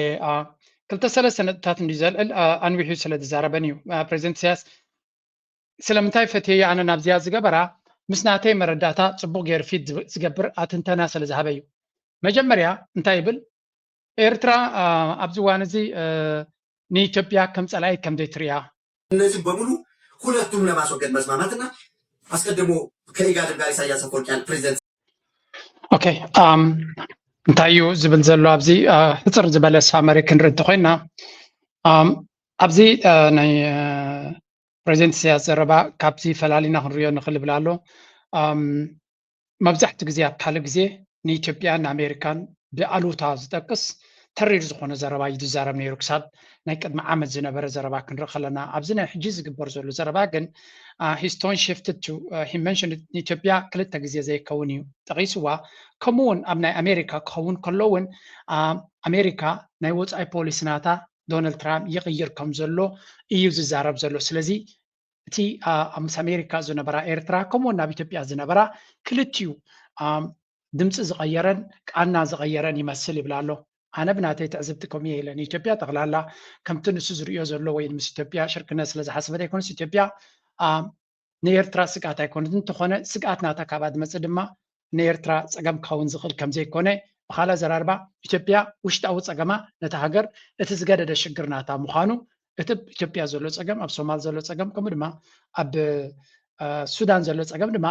ክልተ ሰለስተ ነጥብታት እንዲ ዘልዕል ኣንዊሑ ስለ ዝዛረበን እዩ። ፕሬዚደንት ኢሳያስ ስለምንታይ ፈትየ ኣነ ናብዚኣ ዝገበራ ምስ ናተይ መረዳእታ ፅቡቕ ገይሩ ፊት ዝገብር ኣትንተና ስለ ዝሃበ እዩ። መጀመርያ እንታይ ይብል? ኤርትራ ኣብዚ እዋን እዚ ንኢትዮጵያ ከም ፀላኢት ከም ዘይትሪኣ እነዚህ በሙሉ ሁለቱም ለማስወገድ መስማማትና አስቀድሞ ከኢጋድም ጋር ኢሳያስ አፈወርቂ ፕሬዚደንት ኦኬ እንታይ እዩ ዝብል ዘሎ ኣብዚ ሕፅር ዝበለ ሳመሪ ክንርኢ እንተኮይና ኣብዚ ናይ ፕሬዚደንት ኢሳያስ ዘረባ ካብዚ ፈላሊና ክንሪኦ ንኽእል ይብል ኣሎ። መብዛሕትኡ ግዜ ኣብ ካልእ ግዜ ንኢትዮጵያን ንኣሜሪካን ብኣሉታ ዝጠቅስ ተሪር ዝኾነ ዘረባ እዩ ዝዛረብ ነይሩ ክሳብ ናይ ቅድሚ ዓመት ዝነበረ ዘረባ ክንርኢ ከለና ኣብዚ ናይ ሕጂ ዝግበር ዘሎ ዘረባ ግን he tone shifted to he mentioned ንኢትዮጵያ ክልተ ግዜ ዘይከውን እዩ ጠቒስዋ። ከምኡ እውን ኣብ ናይ ኣሜሪካ ክኸውን ከሎ እውን ኣሜሪካ ናይ ወፃኢ ፖሊሲ ናታ ዶናልድ ትራምፕ ይቕይር ከም ዘሎ እዩ ዝዛረብ ዘሎ። ስለዚ እቲ ምስ ኣሜሪካ ዝነበራ ኤርትራ ከምኡውን ናብ ኢትዮጵያ ዝነበራ ክልቲኡ ድምፂ ዝቐየረን ቃና ዝቐየረን ይመስል ይብል ኣሎ። ኣነ ብናተይ ትዕዝብቲ ከምኡ እየ ኢለ ንኢትዮጵያ ጠቕላላ ከምቲ ንሱ ዝርእዮ ዘሎ ወይ ምስ ኢትዮጵያ ሽርክነት ስለ ዝሓስበ ዘይኮነስ ኢትዮጵያ ንኤርትራ ስግኣት ኣይኮነት እንተኾነ ስግኣት ናታ ካብኣ ዝመፅእ ድማ ንኤርትራ ፀገም ክኸውን ዝኽእል ከም ዘይኮነ ብኻልእ ኣዘራርባ ኢትዮጵያ ውሽጣዊ ፀገማ ነታ ሃገር እቲ ዝገደደ ሽግር ናታ ምዃኑ እቲ ኢትዮጵያ ዘሎ ፀገም ኣብ ሶማል ዘሎ ፀገም ከምኡ ድማ ኣብ ሱዳን ዘሎ ፀገም ድማ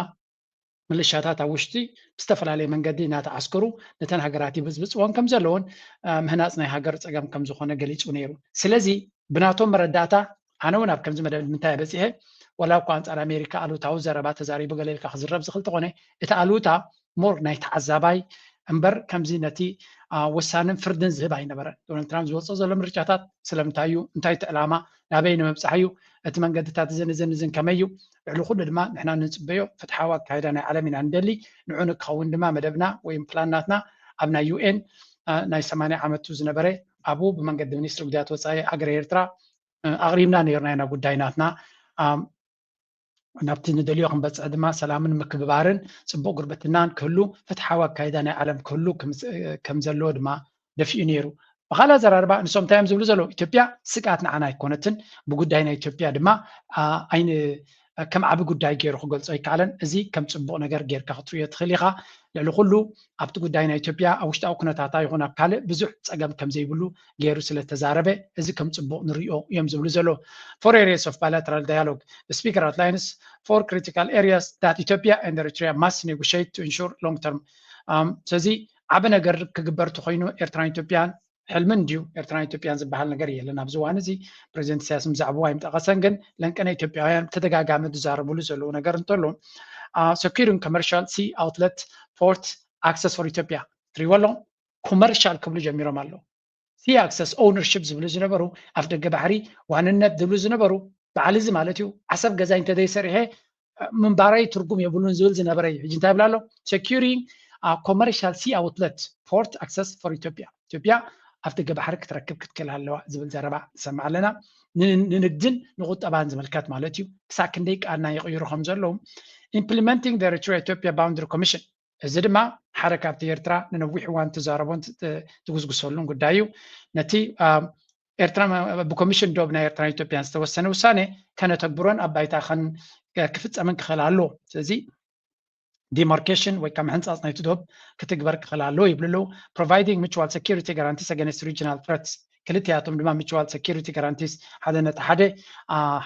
ምልሻታት ኣብ ውሽጢ ብዝተፈላለየ መንገዲ እናተዓስከሩ ነተን ሃገራት ይብዝብፅወን ከም ዘለውን ምህናፅ ናይ ሃገር ፀገም ከም ዝኾነ ገሊፁ ነይሩ። ስለዚ ብናቶም መረዳእታ ኣነ እውን ኣብ ከምዚ መደብ ንምንታይ በፂሐ ዋላ እኳ ኣንፃር ኣሜሪካ ኣሉታዊ ዘረባ ተዛሪቡ ገለ ኢልካ ክዝረብ ዝኽእል ተኾነ እቲ ኣሉታ ሞር ናይ ተዓዛባይ እምበር ከምዚ ነቲ ወሳንን ፍርድን ዝህብ ኣይነበረን። ዶናልድ ትራምፕ ዝወፅኦ ዘሎ ምርጫታት ስለምንታይ እዩ? እንታይ እቲ ዕላማ? ናበይ ንምብፃሕ እዩ? እቲ መንገድታት እዝን እዝን እዝን ከመይ እዩ? ልዕሊ ኩሉ ድማ ንሕና ንፅበዮ ፍትሓዊ ኣካይዳ ናይ ዓለም ኢና ንደሊ። ንዑ ንክኸውን ድማ መደብና ወይም ፕላን ናትና ኣብ ናይ ዩ ኤን ናይ ሰማንያ ዓመቱ ዝነበረ ኣብኡ ብመንገዲ ሚኒስትሪ ጉዳያት ወፃኢ ሃገረ ኤርትራ ኣቕሪብና ነይርና ኢና ጉዳይ ናትና። ናብቲ ንደልዮ ክንበፅሕ ድማ ሰላምን ምክብባርን ፅቡቕ ጉርብትናን ክህሉ፣ ፍትሓዊ ኣካይዳ ናይ ዓለም ክህሉ ከም ዘለዎ ድማ ደፊኡ ነይሩ። ብኻልእ ኣዘራርባ ንሶም እንታይ እዮም ዝብሉ ዘለዉ? ኢትዮጵያ ስግኣት ንዓና ኣይኮነትን፣ ብጉዳይ ናይ ኢትዮጵያ ድማ ኣይን ከም ዓቢ ጉዳይ ገይሩ ክገልጾ ኣይከኣለን። እዚ ከም ጽቡቕ ነገር ጌርካ ክትርእዮ ትኽእል ኢኻ። ልዕሊ ኩሉ ኣብቲ ጉዳይ ናይ ኢትዮጵያ ኣብ ውሽጣዊ ኩነታታ ይኹን ኣብ ካልእ ብዙሕ ጸገም ከም ዘይብሉ ገይሩ ስለ ተዛረበ እዚ ከም ጽቡቕ ንርእዮ እዮም ዝብሉ ዘለዉ። For areas of bilateral dialogue, the speaker outlines four critical areas that Ethiopia and Eritrea must negotiate to ensure long term. ስለዚ ዓቢ ነገር ክግበር ተኾይኑ ኤርትራን ኢትዮጵያን ሕልሚ እንድዩ። ኤርትራን ኢትዮጵያን ዝበሃል ነገር የለን ኣብዚ እዋን እዚ። ፕሬዚደንት ኢሳያስ ብዛዕባኡ ኣይምጠቐሰን፣ ግን ለንቀነ ኢትዮጵያውያን ተደጋጋሚ ዝዛረብሉ ዘለዉ ነገር እንተሎ፣ securing commercial sea outlet port access for Ethiopia ትሪዎ ኣሎ። ኮመርሻል ክብሉ ጀሚሮም ኣለዉ። ሲ ኣክሰስ ኦውነርሽፕ ዝብሉ ዝነበሩ፣ ኣፍ ደገ ባሕሪ ዋንነት ዝብሉ ዝነበሩ፣ በዓል እዚ ማለት እዩ። ዓሰብ ገዛይ እንተዘይሰሪሐ ምንባረይ ትርጉም የብሉን ዝብል ዝነበረ እዩ። ሕጂ እንታይ ይብል ኣሎ? Securing commercial sea outlet port access for Ethiopia። ኢትዮጵያ ኣፍ ደገ ባሕሪ ክትረክብ ክትክእል ኣለዋ ዝብል ዘረባ ንሰምዕ ኣለና። ንንግድን ንቁጠባን ዝምልከት ማለት እዩ። ክሳብ ክንደይ ቃልና ይቕይሩ ከም ዘለዉ። Implementing the Eritrea Ethiopia Boundary Commission፣ እዚ ድማ ሓደ ካብቲ ኤርትራ ንነዊሕ እዋን ትዛረቦን ትጉስጉሰሉን ጉዳይ እዩ። ነቲ ኤርትራ ብኮሚሽን ዶብ ናይ ኤርትራን ኢትዮጵያን ዝተወሰነ ውሳኔ ከነተግብሮን ኣብ ባይታ ክፍጸምን ክኽእል ኣለዎ። ስለዚ ዲማርኬሽን ወይ ከዓ ምሕንፃፅ ናይቲ ዶብ ክትግበር ክኽእል ኣለዎ ይብሉ ኣለዉ። Providing mutual security guarantees against regional threats፣ ክልቲኣቶም ድማ mutual security guarantees ሓደ ነቲ ሓደ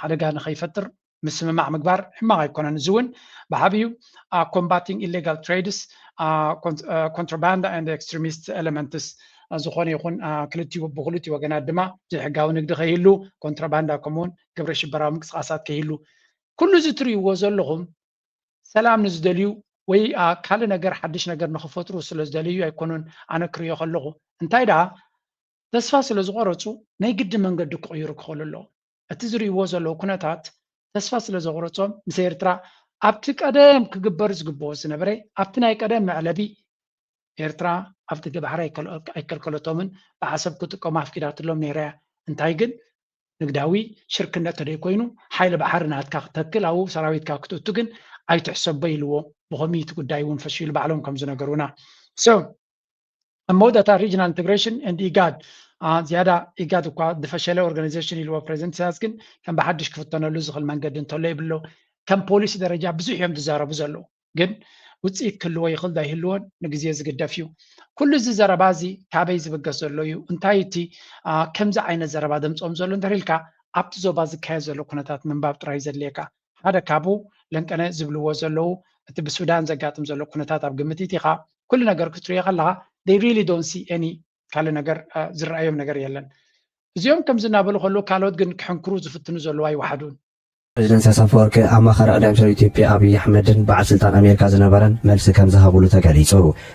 ሓደጋ ንኸይፈጥር ምስምማዕ ምግባር ሕማቕ ኣይኮነን። እዚ እውን ብዓብዩ combating illegal trades, contraband and extremist elements ዝኾነ ይኹን ክልቲኡ ብክልቲኡ ወገናት ድማ ዘይሕጋዊ ንግዲ ከይህሉ፣ ኮንትሮባንዳ ከምኡውን ግብረ ሽበራዊ ምንቅስቃሳት ከይህሉ፣ ኩሉ እዚ ትርእይዎ ዘለኹም ሰላም ንዝደልዩ ወይ ካልእ ነገር ሓድሽ ነገር ንክፈጥሩ ስለ ዝደለዩ ኣይኮኑን። ኣነ ክርእዮ ከለኹ እንታይ ደኣ ተስፋ ስለ ዝቆረፁ ናይ ግዲ መንገዲ ክቕይሩ ክኽእሉ ኣለዎም። እቲ ዝርእይዎ ዘለዉ ኩነታት ተስፋ ስለ ዘቑረጾም ምስ ኤርትራ ኣብቲ ቀደም ክግበር ዝግብኦ ዝነበረ ኣብቲ ናይ ቀደም መዕለቢ ኤርትራ ኣብቲ ገባሕሪ ኣይከልከለቶምን ብዓሰብ ክጥቀሙ ኣፍቂዳትሎም ነይራ እያ። እንታይ ግን ንግዳዊ ሽርክነት ተደይኮይኑ ሓይሊ ባሕሪ ናትካ ክተክል ኣብኡ ሰራዊትካ ክትእቱ ግን ኣይትሕሰቦ ኢልዎ። ብኸምኡ እቲ ጉዳይ እውን ፈሺሉ ባዕሎም ከም ዝነገሩና። So ኣብ መወዳእታ regional integration and ኢጋድ ዝያዳ ኢጋድ እኳ ዝፈሸለ ኦርጋናይዜሽን ኢልዎ ፕሬዚደንት ኢሳያስ ግን ከም ብሓድሽ ክፍተነሉ ዝኽእል መንገዲ እንተሎ ይብሎ። ከም ፖሊሲ ደረጃ ብዙሕ እዮም ዝዛረቡ ዘለዉ ግን ውፅኢት ክህልዎ ይኽእል ዶ ኣይህልዎን ንግዜ ዝግደፍ እዩ። ኩሉ እዚ ዘረባ እዚ ካበይ ዝብገስ ዘሎ እዩ? እንታይ እቲ ከምዚ ዓይነት ዘረባ ዘምፅኦም ዘሎ እንተሪልካ ኣብቲ ዞባ ዝካየድ ዘሎ ኩነታት ምንባብ ጥራይ ዘድልየካ ሓደ ካብኡ ለንቀነ ዝብልዎ ዘለዉ እቲ ብሱዳን ዘጋጥም ዘሎ ኩነታት ኣብ ግምት ኢኻ ኩሉ ነገር ክትሪኦ ከለኻ they really don't see any ካልእ ነገር ዝረኣዮም ነገር የለን። እዚኦም ከምዚ እናበሉ ከለዉ ካልኦት ግን ክሕንክሩ ዝፍትኑ ዘለዉ ኣይወሓዱን። ፕሬዚደንት ኢሳያስ ኣፈወርቂ ኣማኻሪ ቀዳማይ ሚኒስትር ኢትዮጵያ ኣብይ ኣሕመድን በዓል ስልጣን ኣሜሪካ ዝነበረን መልሲ ከም ዝሃብሉ ተገሊጹ።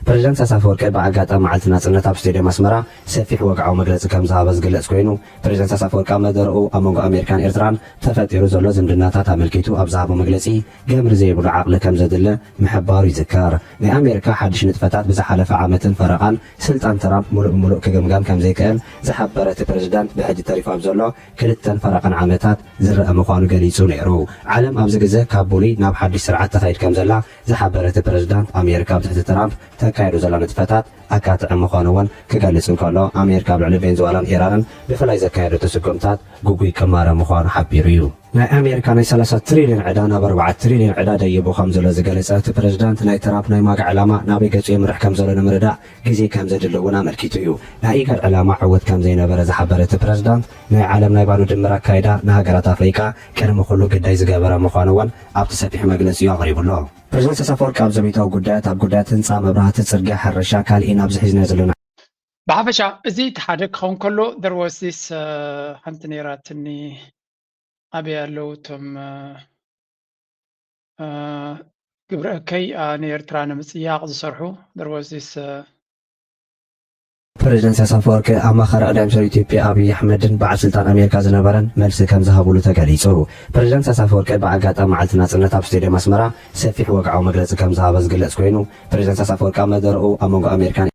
ፕሬዚደንት ኢሳያስ ኣፈወርቂ ብኣጋጣሚ መዓልቲ ናጽነት ኣብ ስቴድየም ኣስመራ ሰፊሕ ወግዓዊ መግለጺ ከም ዝሃበ ዝግለጽ ኮይኑ ፕሬዚደንት ኢሳያስ ኣፈወርቂ ኣብ መደረኡ ኣብ መንጎ ኣሜሪካን ኤርትራን ተፈጢሩ ዘሎ ዝምድናታት ኣመልኪቱ ኣብ ዝሃቦ መግለጺ ገምሪ ዘይብሉ ዓቕሊ ከም ዘድሊ ምሕባሩ ይዝከር። ናይ ኣሜሪካ ሓድሽ ንጥፈታት ብዝሓለፈ ዓመትን ፈረቓን ስልጣን ትራምፕ ሙሉእ ብሙሉእ ክግምገም ከም ዘይክእል ዝሓበረ እቲ ፕሬዚዳንት ብሕጂ ተሪፉ ኣብ ዘሎ ክልተን ፈረቓን ዓመታት ዝረኣ ምዃኑ ገሊጹ ነይሩ። ዓለም ኣብዚ ግዘ ካብ ብሉይ ናብ ሓድሽ ስርዓት ትኸይድ ከም ዘላ ዝሓበረ እቲ ፕሬዚዳንት ኣሜሪካ ኣብ ትሕቲ ትራምፕ ተካይዶ ዘላ ንጥፈታት ኣካትዒ ምዃኑ እውን ክገልጽ እንከሎ ኣሜሪካ ኣብ ልዕሊ ቬንዙዋላን ኢራንን ብፍላይ ዘካየደቶ ስጉምታት ግጉይ ቅማረ ምዃኑ ሓቢሩ እዩ። ናይ ኣሜሪካ ናይ ሰላሳ ትሪልዮን ዕዳ ናብ ኣርባዓ ትሪልዮን ዕዳ ደይቡ ከም ዘሎ ዝገለጸ እቲ ፕሬዚዳንት ናይ ትራምፕ ናይ ማጋ ዕላማ ናበይ ገጹ የምርሕ ከም ዘሎ ንምርዳእ ግዜ ከም ዘድሊ እውን ኣመልኪቱ እዩ። ናይ ኢጋድ ዕላማ ዕውት ከም ዘይነበረ ዝሓበረ እቲ ፕሬዚዳንት ናይ ዓለም ናይ ባዶ ድምር ኣካይዳ ንሃገራት ኣፍሪቃ ቅድሚ ኩሉ ግዳይ ዝገበረ ምዃኑ እውን ኣብቲ ሰፊሕ መግለጺኡ ኣቕሪቡ ኣሎ። ፕሬዚደንት ኢሳያስ ኣፈወርቂ ኣብ ዘቤታዊ ጉዳያት ኣብ ጉዳያት ህንፃ፣ መብራህቲ፣ ፅርግያ፣ ሕርሻ ካልእን ኣብዚ ሒዝናዮ ዘለና ብሓፈሻ እዚ እቲ ሓደ ክኸውን ከሎ there was this ሓንቲ ነይራትኒ ኣበይ ኣለዉ እቶም ግብረ እከይ ንኤርትራ ንምፅያቕ ዝሰርሑ there was this ፕሬዚደንት ኢሳያስ ኣፈወርቂ ኣማኻሪ ቀዳማይ ሚኒስትር ኢትዮጵያ ኣብይ ኣሕመድን በዓል ስልጣን ኣሜሪካ ዝነበረን መልሲ ከም ዝሃብሉ ተገሊጹ። ፕሬዚደንት ኢሳያስ ኣፈወርቂ ብኣጋጣሚ መዓልቲ ናጽነት ኣብ ስቴድየም ኣስመራ ሰፊሕ ወግዓዊ መግለጺ ከም ዝሃበ ዝግለጽ ኮይኑ ፕሬዚደንት ኢሳያስ ኣፈወርቂ ኣብ መደረኡ ኣብ መንጎ ኣሜሪካን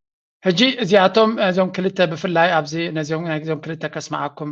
ሕጂ እዚኣቶም እዞም ክልተ ብፍላይ ኣብዚ ነዚኦም ናይዞም ክልተ ከስምዓኩም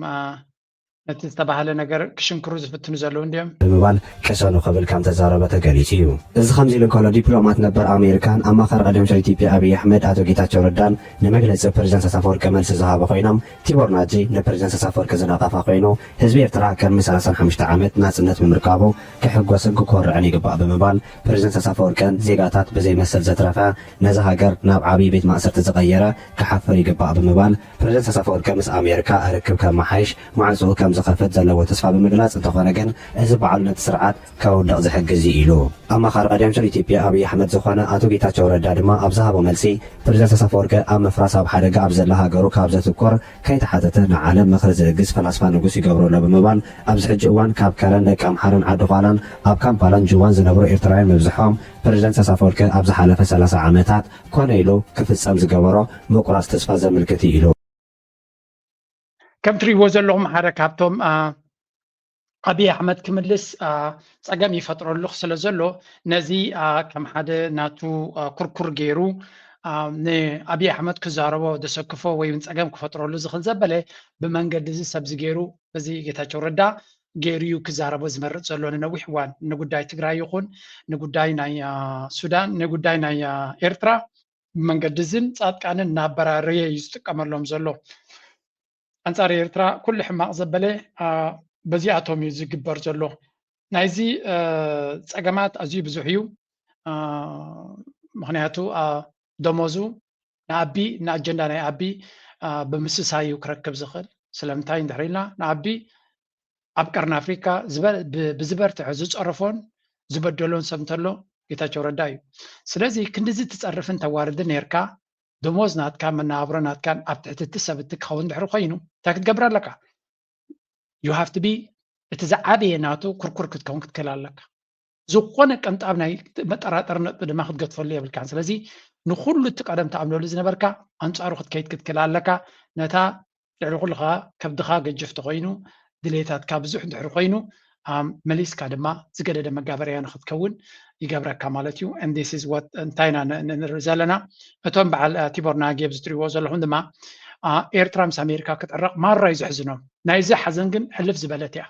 ነቲ ዝተባህለ ነገር ክሽንክሩ ዝፍትኑ ዘለዉ እንዲዮም። ብምባል ቅሰኑ ክብል ከም ተዛረበ ተገሊጹ እዩ። እዚ ከምዚ ኢሉ እንከሎ ዲፕሎማት ነበር ኣሜሪካን ኣማኻሪ ቀደም ሸር ኢትዮጵያ ኣብይ ኣሕመድ ኣቶ ጌታቸው ረዳን ንመግለጺ ፕሬዚደንት ኣሳፈወርቂ መልሲ ዝሃበ ኮይኖም ቲቦር ናጂ ንፕሬዚደንት ኣሳፈወርቂ ዝነቐፋ ኮይኑ ህዝቢ ኤርትራ ቅድሚ ሰላሳን ሓሙሽተ ዓመት ናጽነት ብምርካቡ ክሕጎስን ክኮርዕን ይግባእ ብምባል ፕሬዚደንት ኣሳፈወርቅን ዜጋታት ብዘይመሰል ዘትረፈ ነዛ ሃገር ናብ ዓብዪ ቤት ማእሰርቲ ዝቐየረ ክሓፍር ይግባእ ብምባል ፕሬዚደንት ኣሳፈወርቂ ምስ ኣሜሪካ ርክብ ከመሓይሽ ማዕፅኡ ከም ዝኸፍት ዘለዎ ተስፋ ብምግላፅ እንተኾነ ግን እዚ ባዕሉ ነቲ ስርዓት ከውድቕ ዝሕግዝ እዩ ኢሉ። ኣማኻሪ ቀደም ሸር ኢትዮጵያ ኣብይ ኣሕመድ ዝኾነ ኣቶ ጌታቸው ረዳ ድማ ኣብ ዝሃቦ መልሲ ፕሬዚደንት ኣሳፈወርቂ ኣብ ምፍራስ ኣብ ሓደጋ ኣብ ዘላ ሃገሩ ካብ ዘትኮር ከይተሓተተ ንዓለም ምኽሪ ዝልግስ ፈላስፋ ንጉስ ይገብሮ ኣሎ ብምባል ኣብዚ ሕጂ እዋን ካብ ከረን ደቂ ኣምሓራን ዓዲ ኳላን ኣብ ካምፓላን ጅዋን ዝነብሩ ኤርትራውያን ምብዝሖም ፕሬዚደንት ኣሳፈወርቂ ኣብ ዝሓለፈ ሰላሳ ዓመታት ኮነ ኢሉ ክፍጸም ዝገበሮ ምቁራጽ ተስፋ ዘምልክት እዩ ኢሉ። ከም ትሪእዎ ዘለኹም ሓደ ካብቶም ኣብይ ኣሕመድ ክምልስ ፀገም ይፈጥረሉ ስለ ዘሎ ነዚ ከም ሓደ ናቱ ኩርኩር ገይሩ ንኣብይ ኣሕመድ ክዛረቦ ዘሰክፎ ወይ እውን ፀገም ክፈጥረሉ ዝኽእል ዘበለ ብመንገዲ እዚ ሰብዚ ገይሩ በዚ ጌታቸው ረዳ ገይሩ እዩ ክዛረቦ ዝመርፅ ዘሎ ንነዊሕ እዋን ንጉዳይ ትግራይ ይኹን ንጉዳይ ናይ ሱዳን ንጉዳይ ናይ ኤርትራ ብመንገዲ እዝን ፃድቃንን እናበራረየ እዩ ዝጥቀመሎም ዘሎ። ኣንፃር ኤርትራ ኩሉ ሕማቕ ዘበለ በዚኣቶም እዩ ዝግበር ዘሎ። ናይዚ ፀገማት ኣዝዩ ብዙሕ እዩ። ምክንያቱ ደሞዙ ንኣቢ ንኣጀንዳ ናይ ኣቢ ብምስሳይ እዩ ክረክብ ዝኽእል። ስለምንታይ እንድሕር ኢልና ንኣቢ ኣብ ቀርኒ ኣፍሪካ ብዝበርትዐ ዝፀረፎን ዝበደሎን ሰብ እንተሎ ጌታቸው ረዳ እዩ። ስለዚ ክንድዚ ትፀርፍን ተዋርድን ነርካ ደሞዝ ናትካ መነባብሮ ናትካን ኣብ ትሕቲ እቲ ሰብ እቲ ክኸውን ድሕሪ ኮይኑ እንታይ ክትገብር ኣለካ? You have to be እቲ ዝዓበየ ናቱ ኩርኩር ክትከውን ክትክእል ኣለካ። ዝኾነ ቅንጣብ ናይ መጠራጠር ነጥቢ ድማ ክትገድፈሉ የብልካን። ስለዚ ንኩሉ እቲ ቀደም ትኣምነሉ ዝነበርካ ኣንፃሩ ክትከይድ ክትክእል ኣለካ። ነታ ልዕሊ ኩሉ ከዓ ከብድኻ ገጅፍ ተኮይኑ ድሌታትካ ብዙሕ እንድሕር ኮይኑ መሊስካ ድማ ዝገደደ መጋበርያ ንክትከውን ይገብረካ ማለት እዩ። This is what እንታይ ኢና ንርኢ ዘለና እቶም በዓል ቲቦር ናጌብ ዝትሪዎ ዘለኹም ድማ ኤርትራ ምስ ኣሜሪካ ክትዕረቕ ማራ እዩ ዘሕዝኖም። ናይዚ ሓዘን ግን ሕልፍ ዝበለት እያ።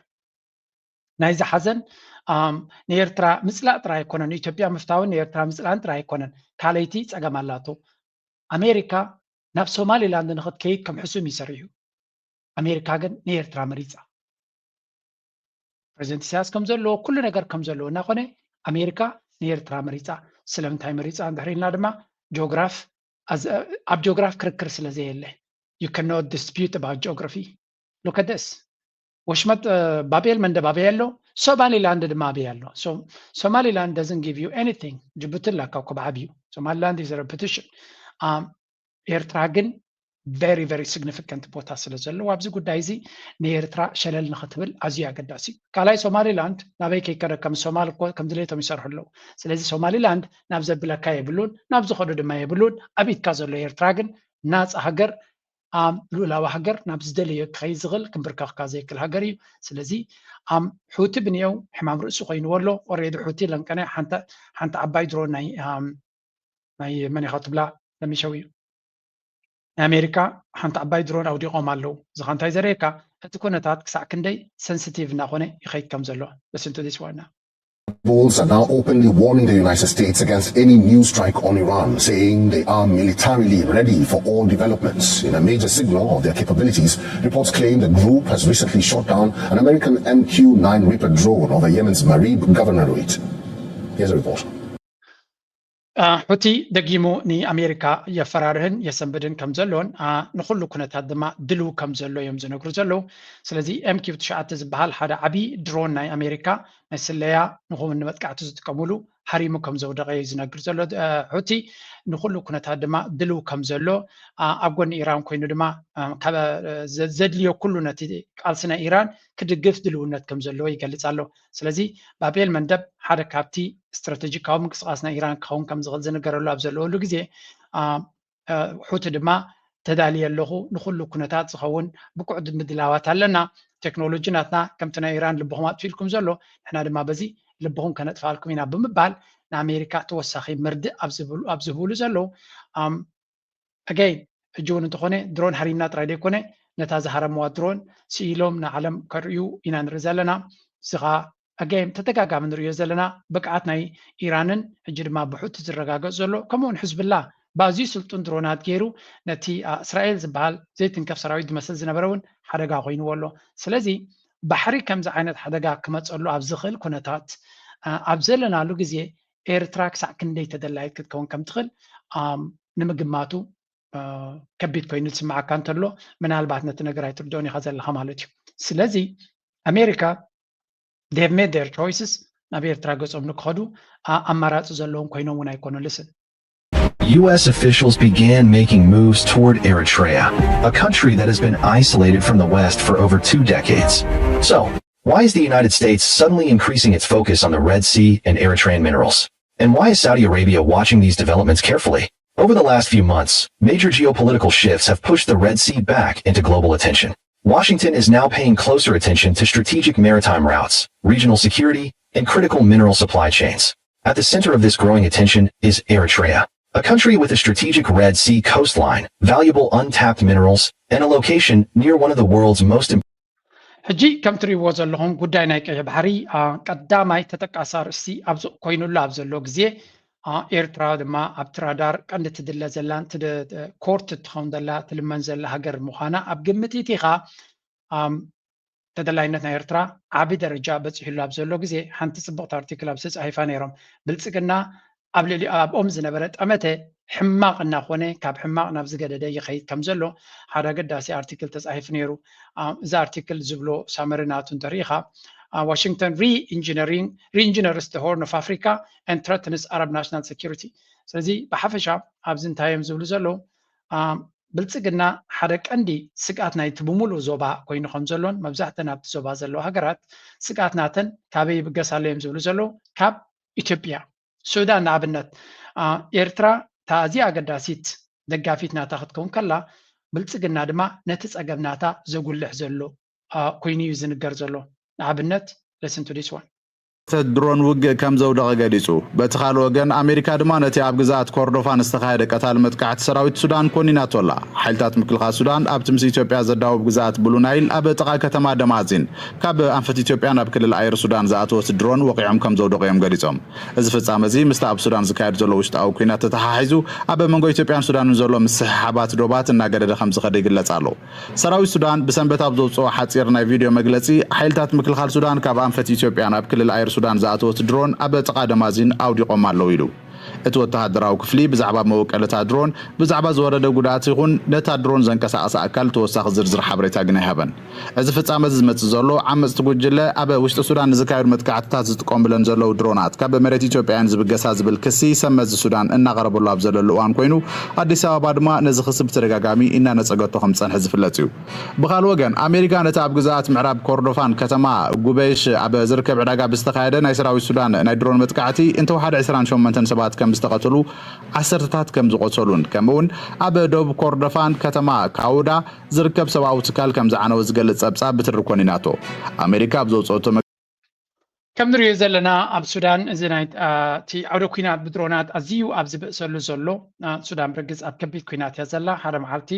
ናይዚ ሓዘን ንኤርትራ ምፅላእ ጥራይ ኣይኮነን፣ ንኢትዮጵያ ምፍታውን ንኤርትራ ምፅላእን ጥራይ ኣይኮነን። ካልኣይቲ ፀገም ኣላቶ። ኣሜሪካ ናብ ሶማሊላንድ ንክትከይድ ከም ሕሱም እዩ ሰሪሑ። ኣሜሪካ ግን ንኤርትራ መሪፃ። ፕሬዚደንት ኢሳያስ ከም ዘለዎ ኩሉ ነገር ከም ዘለዎ እናኾነ ኣሜሪካ ንኤርትራ መሪፃ። ስለምንታይ መሪፃ እንድሕር ኢልና ድማ ጂኦግራፍ ኣብ ጂኦግራፍ ክርክር ስለ ዘየለ you cannot dispute about geography. Look at this. ወሽመጥ ባቤል መንደብ ኣበይ ኣሎ? ሶማሊላንድ ድማ ኣበይ ኣሎ? Somaliland doesn't give you anything. ጅቡቲ ኣላ ካብ ብዓብዩ። Somaliland is a repetition. ኤርትራ ግን very very significant ቦታ ስለ ዘለዎ ኣብዚ ጉዳይ እዚ ንኤርትራ ሸለል ንክትብል ኣዝዩ ኣገዳሲ እዩ። ካልኣይ ሶማሊላንድ ናበይ ከይከደ ከም ሶማል እኮ ከም ድሌቶም ይሰርሑ ኣለዉ። ስለዚ ሶማሊላንድ ናብ ዘብለካ የብሉን ናብ ዝኸዱ ድማ የብሉን። ኣብ ኢድካ ዘሎ ኤርትራ ግን ናፃ ሃገር ኣም ልኡላዊ ሃገር ናብ ዝደለዮ ክኸይድ ዝኽእል ክምብርከኽካ ዘይክእል ሃገር እዩ። ስለዚ ኣም ሑቲ ብንየው ሕማም ርእሲ ኮይንዎ ኣሎ። ኦሬዲ ሑቲ ለንቀነ ሓንቲ ዓባይ ድሮ ናይ ናይ መን ኢኻ ትብላ ለሚሸው እዩ ናይ ኣሜሪካ ሓንቲ ዓባይ ድሮን ኣውዲቖም ኣለዉ። እዚ ኸ እንታይ ዘርእየካ እቲ ኩነታት ክሳዕ ክንደይ ሰንስቲቭ እናኾነ ይኸይድ ከም ዘሎ። Listen to this one now. Bulls are now openly warning the United States against any new strike on Iran, saying they are militarily ready for all developments. In a major signal of their capabilities, reports claim the group has recently shot down an American M Q nine Reaper drone over Yemen's Marib governorate. Here's a report. ሑቲ ደጊሙ ንኣሜሪካ የፈራርህን የሰንብድን ከም ዘሎን ንኩሉ ኩነታት ድማ ድልው ከም ዘሎ እዮም ዝነግሩ ዘለዉ። ስለዚ M Q ትሽዓተ ዝበሃል ሓደ ዓብዪ ድሮን ናይ ኣሜሪካ ናይ ስለያ ንኹን ንመጥቃዕቲ ዝጥቀሙሉ ሃሪሙ ከም ዘውደቐ እዩ ዝነግር ዘሎ ሑቲ። ንኩሉ ኩነታት ድማ ድልው ከም ዘሎ ኣብ ጎኒ ኢራን ኮይኑ ድማ ዘድልዮ ኩሉ ነቲ ቃልሲ ናይ ኢራን ክድግፍ ድልውነት ከም ዘለዎ ይገልፅ ኣሎ። ስለዚ ባቤል መንደብ ሓደ ካብቲ ስትራተጂካዊ ምንቅስቃስ ናይ ኢራን ክኸውን ከም ዝኽእል ዝንገረሉ ኣብ ዘለወሉ ግዜ ሑቲ ድማ ተዳልየ ኣለኹ ንኩሉ ኩነታት ዝኸውን ብቁዕ ምድላዋት ኣለና። ቴክኖሎጂ ናትና ከምቲ ናይ ኢራን ልብኹም ኣጥፊልኩም ዘሎ ንሕና ድማ በዚ ልብኹም ከነጥፋልኩም ኢና ብምባል ንኣሜሪካ ተወሳኺ መርድእ ኣብ ዝህብሉ ዘለዉ ኣገይን ሕጂ እውን እንተኾነ ድሮን ሃሪምና ጥራይ ዘይኮነ ነታ ዝሃረምዋ ድሮን ስኢሎም ንዓለም ከርእዩ ኢና ንርኢ ዘለና። እዚ ኸዓ ኣገይን ተደጋጋሚ ንርእዮ ዘለና ብቅዓት ናይ ኢራንን ሕጂ ድማ ብሑቲ ዝረጋገጽ ዘሎ ከምኡውን ሕዝብላ ብኣዝዩ ስልጡን ድሮናት ገይሩ ነቲ እስራኤል ዝበሃል ዘይትንከፍ ሰራዊት ዝመስል ዝነበረ እውን ሓደጋ ኮይንዎ ኣሎ። ስለዚ ባሕሪ ከምዚ ዓይነት ሓደጋ ክመፀሉ ኣብ ዝኽእል ኩነታት ኣብ ዘለናሉ ግዜ ኤርትራ ክሳዕ ክንደይ ተደላይት ክትከውን ከም ትኽእል ንምግማቱ ከቢድ ኮይኑ ዝስምዓካ እንተሎ ምናልባት ነቲ ነገር ኣይትርድኦን ኢኻ ዘለኻ ማለት እዩ። ስለዚ ኣሜሪካ they've made their choices ናብ ኤርትራ ገጾም ንክኸዱ ኣማራፂ ዘለዎም ኮይኖም እውን ኣይኮኑ ልስን U S officials began making moves toward Eritrea, a country that has been isolated from the West for over two decades. So, why is the United States suddenly increasing its focus on the Red Sea and Eritrean minerals? And why is Saudi Arabia watching these developments carefully? Over the last few months, major geopolitical shifts have pushed the Red Sea back into global attention. Washington is now paying closer attention to strategic maritime routes, regional security, and critical mineral supply chains. At the center of this growing attention is Eritrea, a country with a strategic Red Sea coastline, valuable untapped minerals, and a location near one of the world's most ሕጂ ከም ትሪእዎ ዘለኹም ጉዳይ ናይ ቀይሕ ባሕሪ ቀዳማይ ተጠቃሲ ኣርእስቲ ኣብዚ ኮይኑሉ ኣብ ዘሎ ግዜ ኤርትራ ድማ ኣብቲ ራዳር ቀንዲ ትድለ ዘላን ኮርት ትኸውን ዘላ ትልመን ዘላ ሃገር ምዃና ኣብ ግምት ኢቲኻ ተደላይነት ናይ ኤርትራ ዓቢ ደረጃ በፂሕሉ ኣብ ዘሎ ግዜ ሓንቲ ፅብቕቲ ኣርቲክል ኣብ ተፃሒፋ ነይሮም። ብልፅግና ኣብ ልዕሊ ኣብኦም ዝነበረ ጠመተ ሕማቕ እናኾነ ካብ ሕማቕ ናብ ዝገደደ ይኸይድ ከም ዘሎ ሓደ ኣገዳሲ ኣርቲክል ተፃሒፉ ነይሩ። እዚ ኣርቲክል ዝብሎ ሳመሪ ናቱ እንተሪኢኻ Washington re-engineering re-engineers the Horn of Africa and threatens Arab national security። ስለዚ ብሓፈሻ ኣብዚ እንታይ እዮም ዝብሉ ዘለዉ ብልፅግና ሓደ ቀንዲ ስግኣት ናይቲ ብምሉእ ዞባ ኮይኑ ከም ዘሎን መብዛሕተን ኣብቲ ዞባ ዘለዋ ሃገራት ስግኣት ናተን ካበይ ይብገስ ኣሎ እዮም ዝብሉ ዘለዉ ካብ ኢትዮጵያ። ሱዳን ንኣብነት ኤርትራ እታ ኣዝያ ኣገዳሲት ደጋፊት ናታ ክትከውን ከላ ብልፅግና ድማ ነቲ ፀገም ናታ ዘጉልሕ ዘሎ ኮይኑ እዩ ዝንገር ዘሎ። ንኣብነት listen to this one. ድሮን ውግእ ከም ዘውደቐ ገሊጹ። በቲ ካልእ ወገን ኣሜሪካ ድማ ነቲ ኣብ ግዝኣት ኮርዶፋን ዝተኻየደ ቀታሊ መጥቃዕቲ ሰራዊት ሱዳን ኮኒናቶ ኣላ። ሓይልታት ምክልኻል ሱዳን ኣብቲ ምስ ኢትዮጵያ ዘዳውብ ግዝኣት ብሉ ናይል ኣብ ጥቓ ከተማ ደማዚን ካብ ኣንፈት ኢትዮጵያ ናብ ክልል ኣየር ሱዳን ዝኣተወት ድሮን ወቒዖም ከም ዘውደቑ እዮም ገሊጾም። እዚ ፍጻመ እዚ ምስቲ ኣብ ሱዳን ዝካየድ ዘሎ ውሽጣዊ ኲናት ተተሓሒዙ ኣብ መንጎ ኢትዮጵያን ሱዳንን ዘሎ ምስሕሓባት ዶባት እናገደደ ከም ዝኸደ ይግለጽ ኣሎ። ሰራዊት ሱዳን ብሰንበት ኣብ ዘውፅኦ ሓፂር ናይ ቪድዮ መግለፂ ሓይልታት ምክልኻል ሱዳን ካብ ኣንፈት ኢትዮጵያ ናብ ክልል ኣየር ሱዳን ዝኣተወት ድሮን ኣብ ጥቓ ደማዚን ኣውዲቖም ኣለዉ ኢሉ። እቲ ወተሃደራዊ ክፍሊ ብዛዕባ መወቀልታ ድሮን ብዛዕባ ዝወረደ ጉድኣት ይኹን ነታ ድሮን ዘንቀሳቐሰ ኣካል ተወሳኺ ዝርዝር ሓበሬታ ግን ኣይሃበን። እዚ ፍጻመ እዚ ዝመጽእ ዘሎ ዓመጽቲ ጉጅለ ኣብ ውሽጢ ሱዳን ንዝካየዱ መጥቃዕትታት ዝጥቀሙለን ዘለዉ ድሮናት ካብ መሬት ኢትዮጵያውያን ዝብገሳ ዝብል ክሲ ሰብ መዚ ሱዳን እናቐረበሉ ኣብ ዘለሉ እዋን ኮይኑ ኣዲስ ኣበባ ድማ ነዚ ክሲ ብተደጋጋሚ እናነጸገቶ ከም ዝጸንሐ ዝፍለጥ እዩ። ብኻልእ ወገን ኣሜሪካ ነቲ ኣብ ግዝኣት ምዕራብ ኮርዶፋን ከተማ ጉበይሽ ኣብ ዝርከብ ዕዳጋ ብዝተኻየደ ናይ ሰራዊት ሱዳን ናይ ድሮን መጥቃዕቲ እንተወሓደ ዕስራን ሸሞንተን ሰባት ከም ዝተቐተሉ ዓሰርተታት ከም ዝቖሰሉን ከምኡውን ኣብ ደቡብ ኮርዶፋን ከተማ ካውዳ ዝርከብ ሰብኣዊ ትካል ከም ዝዓነወ ዝገልጽ ጸብጻብ ብትሪ ኮኒናቶ። ኣሜሪካ ኣብ ዘውጽኦቶ ከም ንሪኦ ዘለና ኣብ ሱዳን እዚ ናይ እቲ ዓውደ ኩናት ብድሮናት ኣዝዩ ኣብ ዝበእሰሉ ዘሎ ሱዳን ብርግጽ ኣብ ከቢድ ኩናት እያ ዘላ። ሓደ መዓልቲ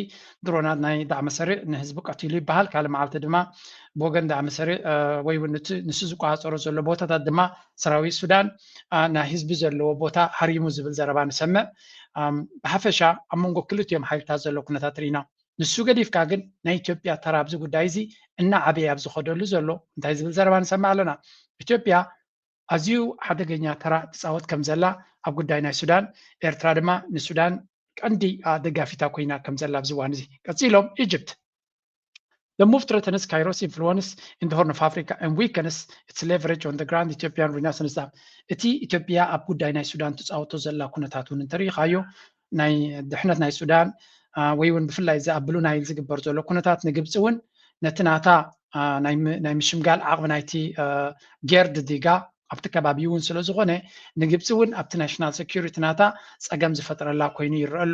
ድሮናት ናይ ዳዕመ ሰሪዕ ንህዝቢ ቀቲሉ ይበሃል። ካልእ መዓልቲ ድማ ብወገን ዳዕመ ሰሪዕ ወይ እውን ንሱ ዝቆጻጸሮ ዘሎ ቦታታት ድማ ሰራዊት ሱዳን ናይ ህዝቢ ዘለዎ ቦታ ሃሪሙ ዝብል ዘረባ ንሰምዕ። ብሓፈሻ ኣብ መንጎ ክልቲኦም ሓይልታት ዘሎ ኩነታት ርኢና። ንሱ ገዲፍካ ግን ናይ ኢትዮጵያ ተራ ኣብዚ ጉዳይ እዚ እናዓበየ ኣብ ዝኸደሉ ዘሎ እንታይ ዝብል ዘረባ ንሰምዕ ኣለና? ኢትዮጵያ ኣዝዩ ሓደገኛ ተራ ትፃወት ከም ዘላ ኣብ ጉዳይ ናይ ሱዳን፣ ኤርትራ ድማ ንሱዳን ቀንዲ ደጋፊታ ኮይና ከም ዘላ ኣብዚ እዋን እዚ። ቀፂሎም ኢጅፕት The move threatens Cairo's influence in the Horn of Africa and weakens its leverage on the grand Ethiopian Renaissance Dam። እቲ ኢትዮጵያ ኣብ ጉዳይ ናይ ሱዳን ትፃወቶ ዘላ ኩነታት እውን እንተሪኢኻዮ ናይ ድሕነት ናይ ሱዳን ወይ እውን ብፍላይ እዚ ኣብ ብሉ ናይል ዝግበር ዘሎ ኩነታት ንግብፂ እውን ነቲ ናታ ናይ ምሽምጋል ዓቕሚ ናይቲ ጌርድ ዲጋ ኣብቲ ከባቢ እውን ስለ ዝኾነ ንግብፂ እውን ኣብቲ ናሽናል ሴኩሪቲ ናታ ፀገም ዝፈጥረላ ኮይኑ ይረአ ኣሎ።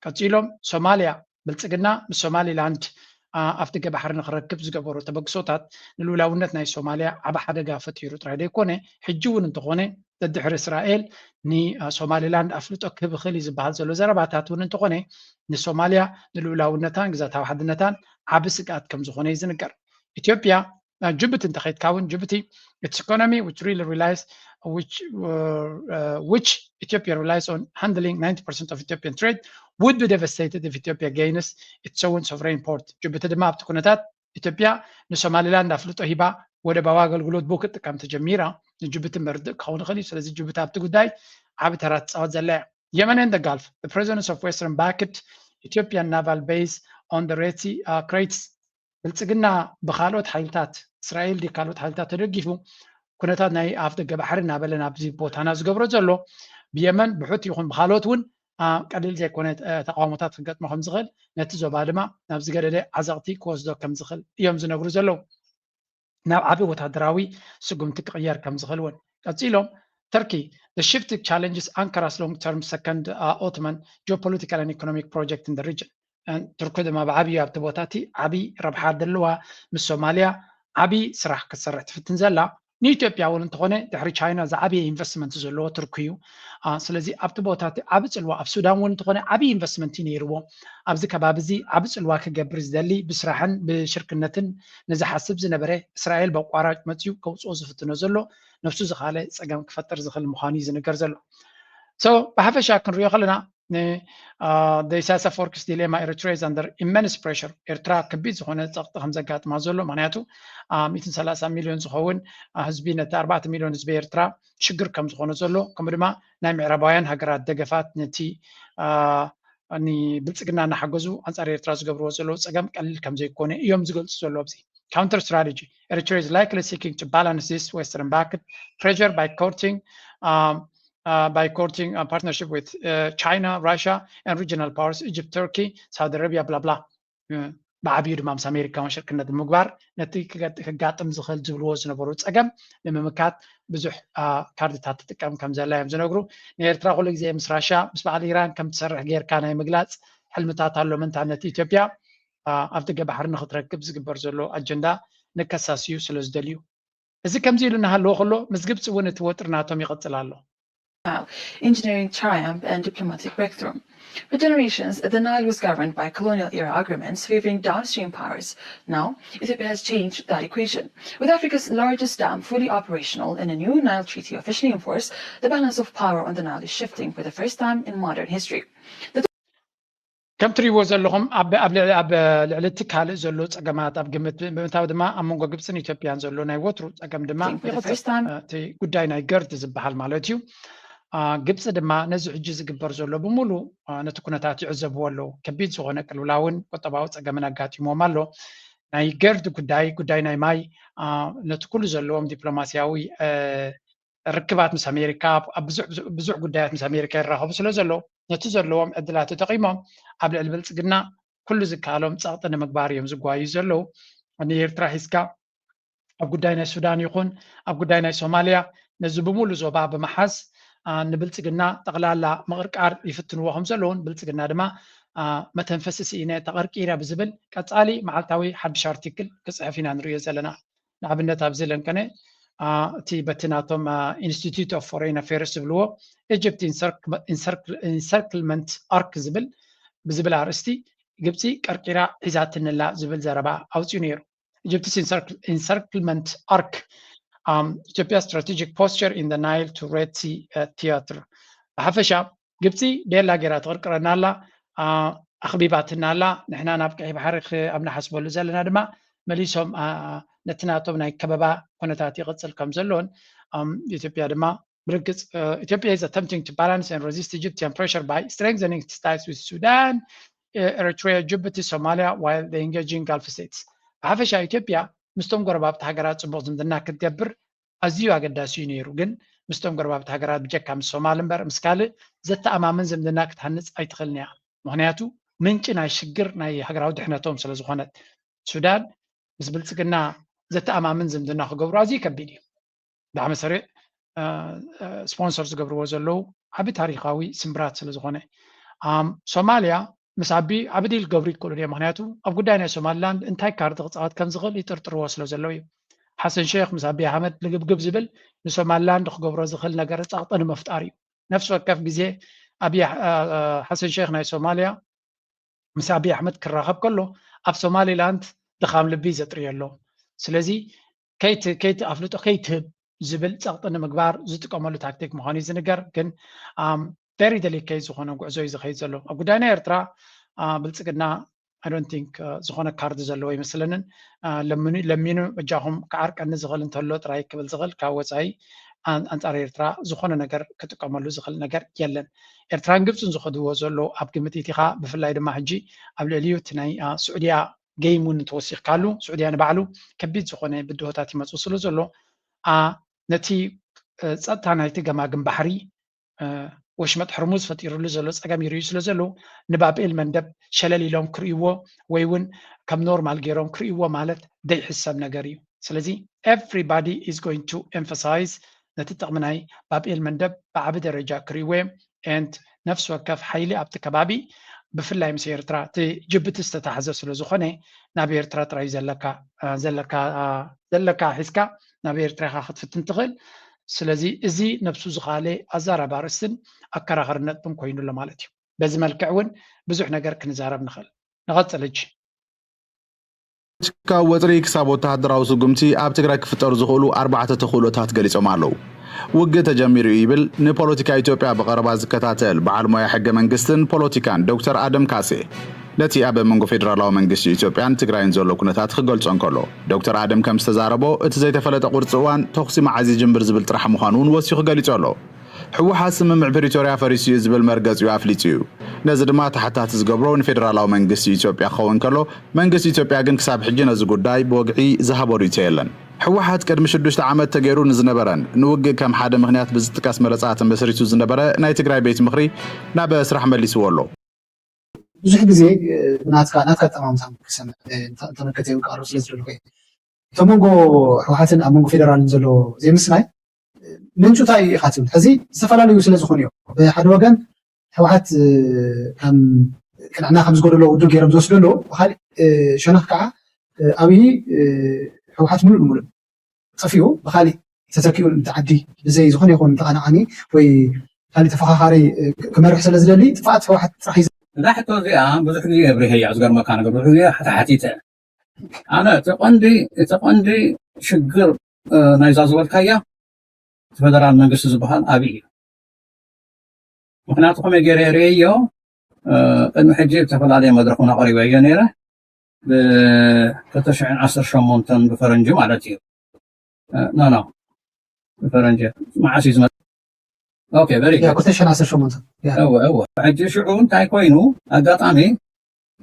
ቀፂሎም ሶማሊያ ብልፅግና ምስ ሶማሊላንድ ኣፍደገ ባሕሪ ንክረክብ ዝገበሮ ተበግሶታት ንልኡላውነት ናይ ሶማሊያ ዓቢ ሓደጋ ፈጢሩ ጥራይ ዘይኮነ ሕጂ እውን እንተኾነ ደድሕሪ እስራኤል ንሶማሊላንድ ኣፍልጦ ክህብ ይኽእል እዩ ዝበሃል ዘሎ ዘረባታት እውን እንተኾነ ንሶማልያ ንልኡላውነታን ግዛታዊ ሓድነታን ዓቢ ስግኣት ከም ዝኾነ እዩ ዝንገር። ኢትዮጵያ ናብ ጅቡቲ እንተኸይድካ እውን ጅቡቲ its economy which really relies which uh, uh, which Ethiopia relies on handling ninety percent of Ethiopian trade would be devastated if Ethiopia gains its own sovereign port። ጅቡቲ ድማ ኣብቲ ኩነታት ኢትዮጵያ ንሶማሊላንድ ኣፍልጦ ሂባ ወደባዊ ኣገልግሎት ብኡ ክትጥቀም ተጀሚራ ንጅቡቲ መርድእ ክኸውን ይኽእል እዩ። ስለዚ ጅቡቲ ኣብቲ ጉዳይ ዓቢ ተራ ትፃወት ዘላ እያ። Yemen and the Gulf, the presence of Western backed Ethiopian naval base on the Red Sea uh, creates ብልፅግና ብካልኦት ሓይልታት እስራኤል ድዩ ካልኦት ሓይልታት ተደጊፉ ኩነታት ናይ ኣፍ ደገ ባሕሪ እናበለ ናብዚ ቦታና ዝገብሮ ዘሎ ብየመን ብሑቲ ይኹን ብካልኦት እውን ቀሊል ዘይኮነ ተቃውሞታት ክገጥሞ ከም ዝኽእል ነቲ ዞባ ድማ ናብ ዝገደደ ዓዘቕቲ ክወስዶ ከም ዝኽእል እዮም ዝነግሩ ዘለዉ። ናብ ዓቢ ወታደራዊ ስጉምቲ ክቕየር ከም ዝኽእል እውን ቀፂሎም Turkey, the shift challenges Ankara's long-term second uh, Ottoman geopolitical and economic project in the region. ቱርኪ ድማ ብዓብዩ ኣብቲ ቦታ እቲ ዓብዪ ረብሓ ዘለዋ ምስ ሶማልያ ዓብዪ ስራሕ ክትሰርሕ ትፍትን ዘላ ንኢትዮጵያ እውን እንተኾነ ድሕሪ ቻይና ዝዓብየ ኢንቨስትመንት ዘለዎ ቱርኪ እዩ። ስለዚ ኣብቲ ቦታ እቲ ዓቢ ፅልዋ ኣብ ሱዳን እውን እንተኾነ ዓብዪ ኢንቨስትመንት እዩ ነይርዎ። ኣብዚ ከባቢ እዚ ዓቢ ፅልዋ ክገብር ዝደሊ ብስራሕን ብሽርክነትን ንዝሓስብ ዝነበረ እስራኤል በቋራጭ መፅዩ ከውፅኦ ዝፍትኖ ዘሎ ነፍሱ ዝኻለ ፀገም ክፈጥር ዝኽእል ምዃኑ እዩ ዝንገር ዘሎ። ብሓፈሻ ክንሪኦ ከለና ኢሳያስ ኣፈወርቂስ ዲሌማ ኤሪትራ is under immense pressure ኤርትራ ከቢድ ዝኾነ ፀቕጢ ከም ዘጋጥማ ዘሎ ምክንያቱ ሚእትን ሰላሳ ሚሊዮን ዝኸውን ህዝቢ ነቲ ኣርባዕተ ሚሊዮን ህዝቢ ኤርትራ ሽግር ከም ዝኾነ ዘሎ ከምኡ ድማ ናይ ምዕራባውያን ሃገራት ደገፋት ነቲ ንብልፅግና እናሓገዙ ኣንፃር ኤርትራ ዝገብርዎ ዘለዉ ፀገም ቀሊል ከም ዘይኮነ እዮም ዝገልፁ ዘለዉ ኣብዚ counter strategy Eritrea is likely seeking to balance this western backed pressure by courting um, uh, by courting a partnership with uh, China, Russia, and regional powers, Egypt, Turkey, Saudi Arabia, blah, blah. ብዓብዩ ድማ ምስ ኣሜሪካውን ሽርክነት ብምግባር ነቲ ከጋጥም ዝኽእል ዝብልዎ ዝነበሩ ፀገም ንምምካት ብዙሕ ካርድታት ትጥቀም ከም ዘላ እዮም ዝነግሩ። ንኤርትራ ኩሉ ግዜ ምስ ራሻ ምስ በዓል ኢራን ከም ትሰርሕ ጌርካ ናይ ምግላፅ ሕልምታት ኣሎ። ምንታ ነቲ ኢትዮጵያ ኣብ ደገ ባሕሪ ንክትረክብ ዝግበር ዘሎ ኣጀንዳ ንከሳስዩ ስለ ዝደልዩ። እዚ ከምዚ ኢሉ እናሃለወ ከሎ ምስ ግብፂ እውን እቲ ወጥሪ ናቶም ይቐፅል ኣሎ። Engineering triumph and diplomatic breakthrough. For generations, the Nile was governed by colonial era agreements favoring downstream powers. Now, Ethiopia has changed that equation. With Africa's largest dam fully operational and a new Nile Treaty officially in force, the balance of power on the Nile is shifting for the first time in modern history. ከም ትሪእዎ ዘለኹም ኣብ ልዕሊ እቲ ካልእ ዘሎ ፀገማት ኣብ ግምት ብምእታው ድማ ኣብ መንጎ ግብፅን ኢትዮጵያን ዘሎ ናይ ወትሩ ፀገም ድማ እቲ ጉዳይ ናይ ገርድ ዝበሃል ማለት እዩ። ግብፂ ድማ ነዚ ሕጂ ዝግበር ዘሎ ብምሉ ነቲ ኩነታት ይዕዘብዎ ኣለዉ። ከቢድ ዝኾነ ቅልውላውን ቁጠባዊ ፀገምን ኣጋጢሞም ኣሎ። ናይ ገርድ ጉዳይ ጉዳይ ናይ ማይ ነቲ ኩሉ ዘለዎም ዲፕሎማስያዊ ርክባት ምስ ኣሜሪካ ኣብ ብዙሕ ጉዳያት ምስ ኣሜሪካ ይራኸቡ ስለ ዘለዉ ነቲ ዘለዎም ዕድላት ተጠቒሞም ኣብ ልዕሊ ብልፅግና ኩሉ ዝከኣሎም ፀቕጢ ንምግባር እዮም ዝጓዩ ዘለዉ። ንኤርትራ ሒዝካ ኣብ ጉዳይ ናይ ሱዳን ይኹን ኣብ ጉዳይ ናይ ሶማልያ ነዚ ብምሉ ዞባ ብምሓዝ ንብልፅግና ጠቕላላ ምቕርቃር ይፍትንዎ ከም ዘለዉን ብልፅግና ድማ መተንፈሲ ስኢነ ተቐርቂረ ብዝብል ቀፃሊ መዓልታዊ ሓድሽ ኣርቲክል ክፅሕፍ ኢና ንሪኦ ዘለና። ንኣብነት ኣብዚ ለንቀነ እቲ በቲ ናቶም Institute of Foreign Affairs ዝብልዎ Egypt Encirclement Arc ዝብል ብዝብል ኣርእስቲ ግብፂ ቀርቂራ ሒዛትንላ ዝብል ዘረባ ኣውፅኡ ነይሩ። Egypt's Encirclement Arc Ethiopia Strategic Posture in the Nile to Red Sea Theater ብሓፈሻ ግብፂ ዴላ ጌራ ትቕርቅረና ኣላ፣ ኣኽቢባትና ኣላ። ንሕና ናብ ቀይሕ ባሕሪ ኣብ ንሓስበሉ ዘለና ድማ መሊሶም ነቲ ናቶም ናይ ከበባ ኩነታት ይቕፅል ከም ዘሎን ኢትዮጵያ ድማ ብርግፅ Ethiopia is attempting to balance and resist Egyptian pressure by strengthening its ties with Sudan, Eritrea, Djibouti, Somalia while the engaging Gulf states. ብሓፈሻ ኢትዮጵያ ምስቶም ጎረባብቲ ሃገራት ፅቡቕ ዝምድና ክትገብር ኣዝዩ ኣገዳሲ እዩ ነይሩ። ግን ምስቶም ጎረባብቲ ሃገራት ብጀካ ምስ ሶማል እምበር ምስ ካልእ ዘተኣማምን ዝምድና ክትሃንፅ ኣይትኽእልን እያ። ምኽንያቱ ምንጪ ናይ ሽግር ናይ ሃገራዊ ድሕነቶም ስለ ዝኾነት። ሱዳን ምስ ብልፅግና ዘተኣማምን ዝምድና ክገብሩ ኣዝዩ ከቢድ እዩ። ዳዕመ ሰሪዕ ስፖንሰር ዝገብርዎ ዘለዉ ዓቢ ታሪኻዊ ስምብራት ስለ ዝኾነ። ሶማልያ ምስ ኣቢ ዓቢ ዲል ክገብሩ ይክእሉ እዮም። ምኽንያቱ ኣብ ጉዳይ ናይ ሶማሊላንድ እንታይ ካርድ ክፃወት ከም ዝኽእል ይጥርጥርዎ ስለ ዘለዉ እዩ። ሓሰን ሸክ ምስ ኣብይ ኣሕመድ ልግብግብ ዝብል ንሶማሊላንድ ክገብሮ ዝኽእል ነገር ጸቕጢ ንምፍጣር እዩ። ነፍሲ ወከፍ ግዜ ኣብይ ሓሰን ሸክ ናይ ሶማልያ ምስ ኣብይ ኣሕመድ ክራኸብ ከሎ ኣብ ሶማሊላንድ ድኻም ልቢ ዘጥርዮ ኣሎ። ስለዚ ከይቲ ከይቲ ኣፍልጦ ከይትህብ ዝብል ጸቕጢ ንምግባር ዝጥቀመሉ ታክቲክ ምዃኑ እዩ ዝንገር። ግን very delicate ዝኾነ ጉዕዞ እዩ ዝኸይድ ዘሎ ኣብ ጉዳይ ናይ ኤርትራ። ብልጽግና I don't think ዝኾነ ካርድ ዘለዎ ይመስለንን። ለሚኑ በጃኹም ክዓርቀኒ ዝኽእል እንተሎ ጥራይ ክብል ዝኽእል ካብ ወፃኢ ኣንፃር ኤርትራ ዝኾነ ነገር ክጥቀመሉ ዝኽእል ነገር የለን። ኤርትራን ግብፅን ዝኸድዎ ዘሎ ኣብ ግምት ኢቲኻ ብፍላይ ድማ ሕጂ ኣብ ልዕሊኡ እቲ ናይ ስዑድያ ገይም እውን እንተወሲኽካሉ ስዑድያ ንባዕሉ ከቢድ ዝኾነ ብድሆታት ይመፁ ስለ ዘሎ ነቲ ፀጥታ ናይቲ ገማግም ባሕሪ ወሽመጥ ሕርሙዝ ፈጢሩሉ ዘሎ ፀገም ይርእዩ ስለ ዘለዉ ንባብኤል መንደብ ሸለል ኢሎም ክርእይዎ ወይ እውን ከም ኖርማል ገይሮም ክርእይዎ ማለት ደይሕሰብ ነገር እዩ። ስለዚ everybody is going to emphasize ነቲ ጥቕሚ ናይ ባብኤል መንደብ ብዓቢ ደረጃ ክርእይዎ እዮም። And ነፍሲ ወከፍ ሓይሊ ኣብቲ ከባቢ ብፍላይ ምስ ኤርትራ እቲ ጅብቲ ዝተታሕዘ ስለ ዝኾነ ናብ ኤርትራ ጥራይ ዘለካ ዘለካ ሒዝካ ናብ ኤርትራ ኢኻ ክትፍትን ትኽእል። ስለዚ እዚ ነብሱ ዝኻለ ኣዛራቢ ኣርእስትን ኣከራኸሪ ነጥብን ኮይኑ ኣሎ ማለት እዩ። በዚ መልክዕ እውን ብዙሕ ነገር ክንዛረብ ንኽእል። ንቐጽል ሕጂ። ካብ ወጥሪ ክሳብ ወተሃደራዊ ስጉምቲ ኣብ ትግራይ ክፍጠሩ ዝኽእሉ ኣርባዕተ ተኽእሎታት ገሊጾም ኣለዉ። ውግእ ተጀሚሩ እዩ ይብል ንፖለቲካ ኢትዮጵያ ብቐረባ ዝከታተል በዓል ሞያ ሕገ መንግስትን ፖለቲካን ዶክተር ኣደም ካሴ። ነቲ ኣብ መንጎ ፌደራላዊ መንግስቲ ኢትዮጵያን ትግራይን ዘሎ ኩነታት ክገልጾ እንከሎ፣ ዶክተር ኣደም ከም ዝተዛረቦ፣ እቲ ዘይተፈለጠ ቁርፂ እዋን ተኹሲ መዓዝ ይጅምር ዝብል ጥራሕ ምዃኑ እውን ወሲኹ ገሊጹ ኣሎ። ህወሓት ስምምዕ ፕሪቶርያ ፈሪሱ እዩ ዝብል መርገፂኡ ኣፍሊጹ እዩ። ነዚ ድማ ተሓታቲ ዝገብሮ ንፌደራላዊ መንግስቲ ኢትዮጵያ ክኸውን ከሎ፣ መንግስቲ ኢትዮጵያ ግን ክሳብ ሕጂ ነዚ ጉዳይ ብወግዒ ዝሃቦ ርእይቶ የለን። ህወሓት ቅድሚ ሽዱሽተ ዓመት ተገይሩ ንዝነበረን ንውግእ ከም ሓደ ምኽንያት ብዝጥቀስ መረፃ ተመስሪቱ ዝነበረ ናይ ትግራይ ቤት ምኽሪ ናብ ስራሕ መሊስዎ ኣሎ። ብዙሕ ግዜ ናትካ ናትካ ኣጠማምታ ክሰምዕ እንተመልከተ ይውቃሩ ስለ ዝደለኹ እየ። እቶም መንጎ ህወሓትን ኣብ መንጎ ፌደራልን ዘሎ ዘይምስናይ ምንጩ እንታይ እዩ ኢኻ ትብል? ሕዚ ዝተፈላለዩ ስለ ዝኾኑ እዮም። ብሓደ ወገን ህወሓት ከም ቅንዕና ከም ዝጎደሎ ውድብ ገይሮም ዝወስዱ ኣለዉ። ብካሊእ ሸነኽ ከዓ ኣብይ ህወሓት ሙሉእ ንሙሉእ ጠፊኡ ብካሊእ ተተኪኡ እቲ ዓዲ ብዘይ ዝኾነ ይኹን ተቐናቓኒ ወይ ካሊእ ተፈኻኻሪ ክመርሕ ስለ ዝደሊ ጥፍኣት ህወሓት ጥራሕ እዩ። እዛ ሕቶ እዚኣ ብዙሕ ግዜ የብርሀያ ዝገርመካ ነገር ብዙሕ ግዜ ተሓቲተ ኣነ እቲ ቀንዲ እቲ ቀንዲ ሽግር ናይዛ ዝበልካያ እቲ ፈደራል መንግስቲ ዝበሃል ኣብይ እዩ። ምክንያቱ ከመይ ገይረ የርእየዮ ቅድሚ ሕጂ ዝተፈላለየ መድረክ እውን ኣቕሪበዮ ነይረ ብ ክልተ ሽሕን ዓሰርተ ሸሞንተን ብፈረንጂ ማለት እዩ። ኖ ኖ ብፈረንጂ መዓስ እዩ ዝመ ኦኬ ቨሪ ያ ጉድ። ክልተ ሽሕን ዓሰርተ ሸሞንተ ያ እወ እወ ሕጂ ሽዑ እንታይ ኮይኑ ኣጋጣሚ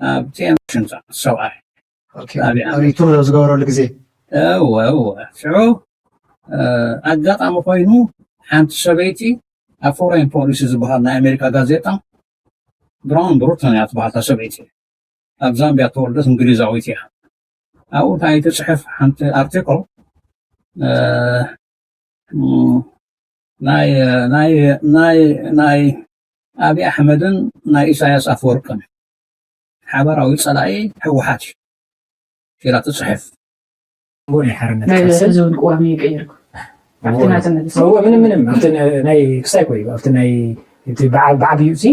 ኣብ ቲኤምሽን ሰብኣይ ኦኬ ጣቢያ። ኣብ ቱር ዝገበረሉ ግዜ እወ እወ ሽዑ ኣጋጣሚ ኮይኑ ሓንቲ ሰበይቲ ኣብ ፎሬን ፖሊሲ ዝበሃል ናይ ኣሜሪካ ጋዜጣ ብራውን ብሩተን እያ ትበሃል እታ ሰበይቲ ኣብ ዛምቢያ ተወልደት እንግሊዛዊት እያ ኣብኡ እንታይ ትፅሕፍ ሓንቲ ኣርቲክል ናይ ናይ ናይ ናይ ኣብይ ኣሕመድን ናይ ኢሳያስ ኣፈወርቅን ሓበራዊ ፀላኢ ህወሓት እዩ ኢላ ትፅሕፍ። እዎ ናይ ሓርነት ናይ ቃልስን ህዝብን ቅዋም እዩ ቀይርኩ ኣብቲ ናፅነት እዎ ምንም ምንም ኣብቲ ናይ ክስታይ እኮ እዩ ኣብቲ ናይ እቲ ብዓ- ብዓብዩ እዚ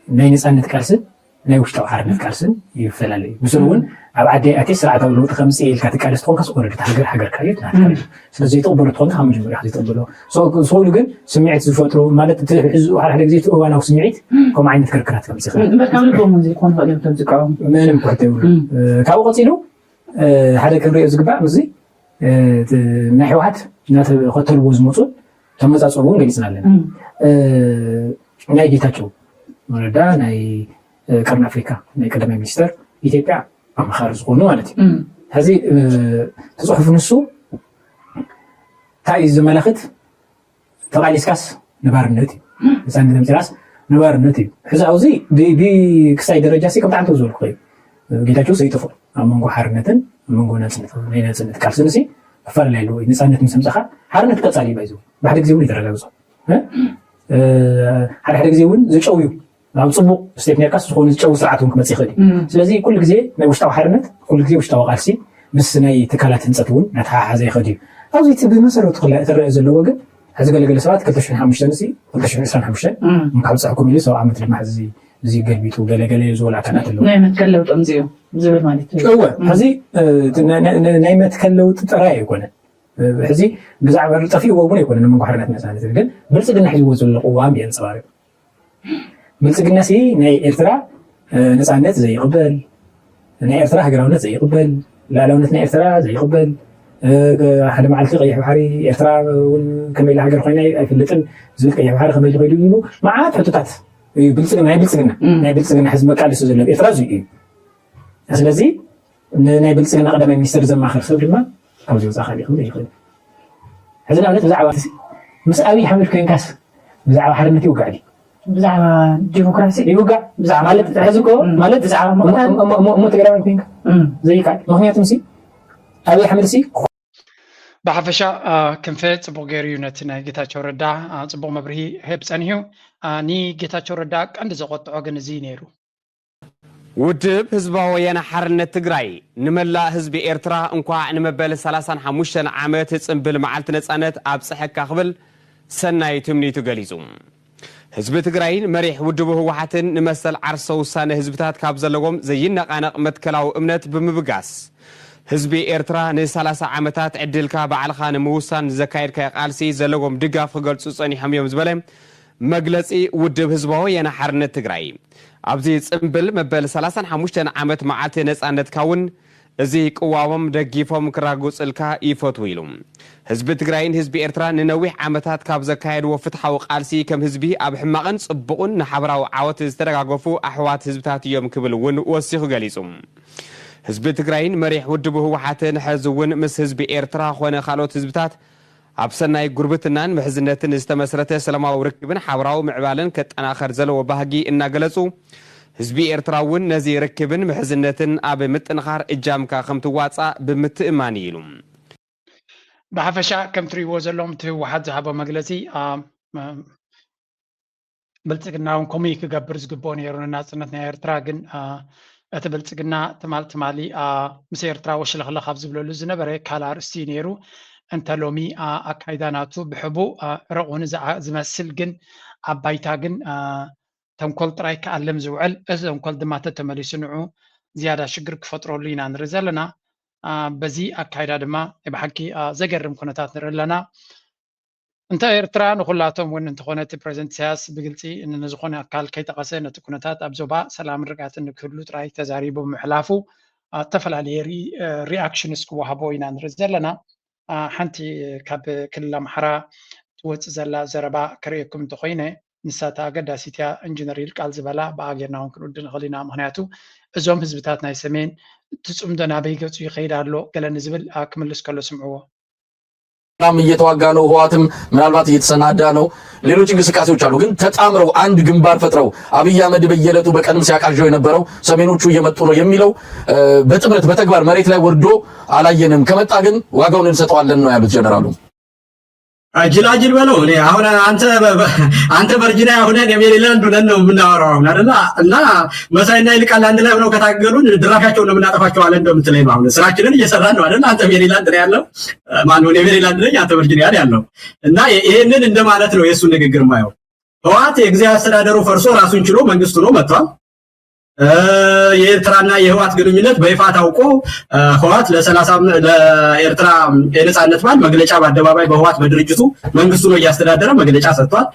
ናይ ነፃነት ቃልስን ናይ ውሽጣዊ ሓርነት ቃልስን ይፈላለ እዩ ምስሉ እውን ኣብ ዓዲ ኣትየ ስርዓታዊ ለውጢ ከምፅእ ኢልካ ትቃለስ ትኾንካስ ኦረዲ እታ ሃገር ሃገርካ እዩ ናትካ እዩ ስለዚ ዘይትቕበሎ ትኾንካ ካብ መጀመርያ ዘይትቕበሎ ዝኽእሉ ግን ስምዒት ዝፈጥሩ ማለት እቲ ሕዚ ሓደ ሓደ ግዜ እቲ እዋናዊ ስምዒት ከምኡ ዓይነት ክርክራት ከምፅእ ይኽእል እምበር ካብ ልቦም እውን ዘይኮኑ ክእል እዮም ተዝቃወሙ ምንም ኩሕተ ይብሉ ካብኡ ቀፂሉ ሓደ ክንሪኦ ዝግባእ ምስዚ ናይ ህወሓት እናተኸተልዎ ዝመፁ ተመፃፅኦ እውን ገሊፅና ኣለና ናይ ጌታቸው ረዳ ናይ ቀርኒ ኣፍሪካ ናይ ቀዳማይ ሚኒስተር ኢትዮጵያ ኣመኻሪ ዝኾኑ ማለት እዩ ሕዚ ተፅሑፍ ንሱ እንታይ እዩ ዘመላኽት ተቓሊስካስ ንባርነት እዩ ህፃን ተምፂራስ ንባርነት እዩ ሕዚ ኣብዚ ክሳይ ደረጃ ሲ ከምቲ ዓንተው ዝበልኩ እዩ ጌታቸው ሰይጥፎ ኣብ መንጎ ሓርነትን ኣብ መንጎ ነፅነት ናይ ነፅነት ቃልስን ሲ ክፈላለይ ኣለዎ ነፃነት ምስ ኣምፃኻ ሓርነት ቀፃሊ እዩ ባይዘው ብሓደ ግዜ እውን ይተረጋግፆ ሓደ ሓደ ግዜ እውን ዝጨው እዩ ኣብ ፅቡቅ ስቴት ኔርካስ ዝኾኑ ዝጨው ስርዓት እውን ክመፅእ ይኽእል እዩ ስለዚ ኩሉ ግዜ ናይ ውሽጣዊ ሓርነት ኩሉ ግዜ ውሽጣዊ ቃልሲ ምስ ናይ ትካላት ህንፀት እውን እናተሓሓዘ ይኸድ እዩ። ኣብዚ እቲ ብመሰረቱ ክላ- ክረአ ዘለዎ ግን፣ ሕዚ ገለገለ ሰባት ክልተ ሽሕን ሓሙሽተን ሲ ክልተ ሽሕን ዕስራን ሓሙሽተን ካብ ፀሕኩም ኢሉ ሰብ ዓመት ድማ ሕዚ እዚ ገልቢጡ ገለገለ ዝበሉ ኣካላት ኣለዉ። ናይ መትከል ለውጢ ኣምፅኡ ዝብል ማለት እዩ። እወ፣ ሕዚ ናይ መትከል ለውጢ ጥራይ ኣይኮነን። ሕዚ ብዛዕባ ጠፊእዎ እውን ኣይኮነን መንጎ ሓርነት ነፃነት፣ ግን ብልፅግና ሒዝዎ ዘሎ ቅዋም የንፀባርቅ። ብልፅግና ሲ ናይ ኤርትራ ነፃነት ዘይቕበል፣ ናይ ኤርትራ ሃገራውነት ዘይቕበል፣ ላዕላውነት ናይ ኤርትራ ዘይቕበል፣ ሓደ መዓልቲ ቀይሕ ባሕሪ ኤርትራ እውን ከመይ ኢላ ሃገር ኮይና ኣይፍልጥን ዝብል ቀይሕ ባሕሪ ከመይ ኢሉ ከይዱ ኢሉ መዓት ሕቶታት እዩ። ብልፅግና ናይ ብልፅግና ናይ ብልፅግና ሕዚ መቃለሲ ዘሎ ኤርትራ እዚ እዩ። ስለዚ ንናይ ብልፅግና ቀዳማይ ሚኒስትር ዘማኽር ሰብ ድማ ካብዚ ወፃኢ ካልእ ክብል ይኽእል። ሕዚ ንኣብነት ብዛዕባ ምስ ኣብይ ኣሕመድ ኮይንካስ ብዛዕባ ሓርነት ይውጋዕ ድዩ? ብዛዕባ ዲሞክራሲ ይውጋዕ። ብዛዕባ ማለት ሕዚ እኮ ማለት ብዛዕባ ምቕታል እሞ ትግራዋይ ኮይንካ ዘይካል። ምክንያቱ ሲ ኣብይ ኣሕመድ ሲ ብሓፈሻ ክንፈ ፅቡቕ ገይሩ እዩ ነቲ ናይ ጌታቸው ረዳ ፅቡቕ መብርሂ ህብ ፀኒሑ። ንጌታቸው ረዳ ቀንዲ ዘቆጥዖ ግን እዚ ነይሩ። ውድብ ህዝባዊ ወያነ ሓርነት ትግራይ ንመላእ ህዝቢ ኤርትራ እንኳዕ ንመበል ሰላሳን ሓሙሽተን ዓመት ጽንብል መዓልቲ ነጻነት ኣብጽሐካ ክብል ሰናይ ትምኒቱ ገሊጹ። ህዝቢ ትግራይን መሪሕ ውድቡ ህወሓትን ንመሰል ዓርሰ ውሳነ ህዝብታት ካብ ዘለዎም ዘይነቓነቕ መትከላዊ እምነት ብምብጋስ፣ ህዝቢ ኤርትራ ንሰላሳ ዓመታት ዕድልካ ባዕልኻ ንምውሳን ንዘካየድካዮ ቃልሲ ዘለዎም ድጋፍ ክገልጹ ጸኒሖም እዮም ዝበለ መግለጺ ውድብ ህዝባዊ ወያነ ሓርነት ትግራይ፣ ኣብዚ ጽምብል መበል ሰላሳን ሓሙሽተን ዓመት መዓልቲ ነጻነትካ እውን እዚ ቅዋሞም ደጊፎም ክራጉጽልካ ይፈትዉ ኢሉ። ህዝቢ ትግራይን ህዝቢ ኤርትራ ንነዊሕ ዓመታት ካብ ዘካየድዎ ፍትሓዊ ቃልሲ ከም ህዝቢ ኣብ ሕማቕን ጽቡቕን ንሓበራዊ ዓወት ዝተደጋገፉ ኣሕዋት ህዝብታት እዮም ክብል እውን ወሲኹ ገሊጹ። ህዝቢ ትግራይን መሪሕ ውድቡ ህወሓትን ሕዚ እውን ምስ ህዝቢ ኤርትራ ኾነ ካልኦት ህዝብታት ኣብ ሰናይ ጉርብትናን ምሕዝነትን ዝተመስረተ ሰላማዊ ርክብን ሓበራዊ ምዕባለን ከጠናኸር ዘለዎ ባህጊ እናገለጹ፣ ህዝቢ ኤርትራ እውን ነዚ ርክብን ምሕዝነትን ኣብ ምጥንኻር እጃምካ ከም ትዋጻእ ብምትእማን እዩ ኢሉ። ብሓፈሻ ከም ትርእይዎ ዘለኹም እቲ ህወሓት ዝሃቦ መግለፂ ብልፅግና እውን ከምኡ እዩ ክገብር ዝግብኦ ነይሩ ንናፅነት ናይ ኤርትራ። ግን እቲ ብልፅግና ትማል ትማሊ ምስ ኤርትራ ወሽለኽለኽ ኣብ ዝብለሉ ዝነበረ ካልእ ኣርእስቲ እዩ ነይሩ። እንተ ሎሚ ኣካይዳ ናቱ ብሕቡእ ረቑ ዝመስል ግን ኣብ ባይታ ግን ተንኮል ጥራይ ክኣልም ዝውዕል፣ እዚ ተንኮል ድማ ተተመሊሱ ንዑ ዝያዳ ሽግር ክፈጥረሉ ኢና ንርኢ ዘለና። በዚ ኣካይዳ ድማ ናይ ብሓቂ ዘገርም ኩነታት ንርኢ ኣለና። እንተ ኤርትራ ንኹላቶም እውን እንተኾነ እቲ ፕረዚደንት ኢሳያስ ብግልፂ ንዝኾነ ኣካል ከይጠቐሰ ነቲ ኩነታት ኣብ ዞባ ሰላምን ርግኣትን ንክህሉ ጥራይ ተዛሪቡ ብምሕላፉ ዝተፈላለየ ሪኣክሽንስ ክወሃቦ ኢና ንርኢ ዘለና። ሓንቲ ካብ ክልል ኣምሓራ ትወፅእ ዘላ ዘረባ ከርእየኩም እንተኾይነ ንሳታ ኣገዳሲት እያ። ኢንጂነር ይልቃል ዝበላ ብኣ ጌርና እውን ክንውድ ንኽእል ኢና። ምክንያቱ እዞም ህዝብታት ናይ ሰሜን እቲ ፅምዶ ናበይ ገፁ ይኸይድ ኣሎ ገለ ንዝብል ክምልስ ከሎ ስምዕዎ። ሰላም እየተዋጋ ነው። ህወሓትም ምናልባት እየተሰናዳ ነው። ሌሎች እንቅስቃሴዎች አሉ። ግን ተጣምረው አንድ ግንባር ፈጥረው አብይ አህመድ በየዕለቱ በቀንም ሲያቃዣው የነበረው ሰሜኖቹ እየመጡ ነው የሚለው በጥምረት በተግባር መሬት ላይ ወርዶ አላየንም። ከመጣ ግን ዋጋውን እንሰጠዋለን ነው ያሉት ጀነራሉ። ጅላጅል በለው። እኔ አሁን አንተ አንተ ቨርጂኒያ ሆነ ሜሪላንድ ሆነን ነው የምናወራው አሁን አይደለ? እና መሳይና ይልቃል አንድ ላይ ሆነው ከታገሉን ድራሻቸውን ነው የምናጠፋቸው አለ እንደምትለኝ ነው። አሁን ስራችንን እየሰራን ነው አይደለ? አንተ ሜሪላንድ ነው ያለው፣ ማነው? እኔ ሜሪላንድ ነኝ፣ አንተ ቨርጂኒያ ነው ያለው። እና ይሄንን እንደማለት ነው የእሱ ንግግር ማየው። ህወሓት የጊዜያዊ አስተዳደሩ ፈርሶ ራሱን ችሎ መንግስት ሆኖ መጥቷል። የኤርትራና የህወሓት ግንኙነት በይፋ ታውቆ ህወሓት ለሰላሳ ለኤርትራ የነጻነት በዓል መግለጫ በአደባባይ በህወሓት በድርጅቱ መንግስቱ ነው እያስተዳደረ መግለጫ ሰጥቷል።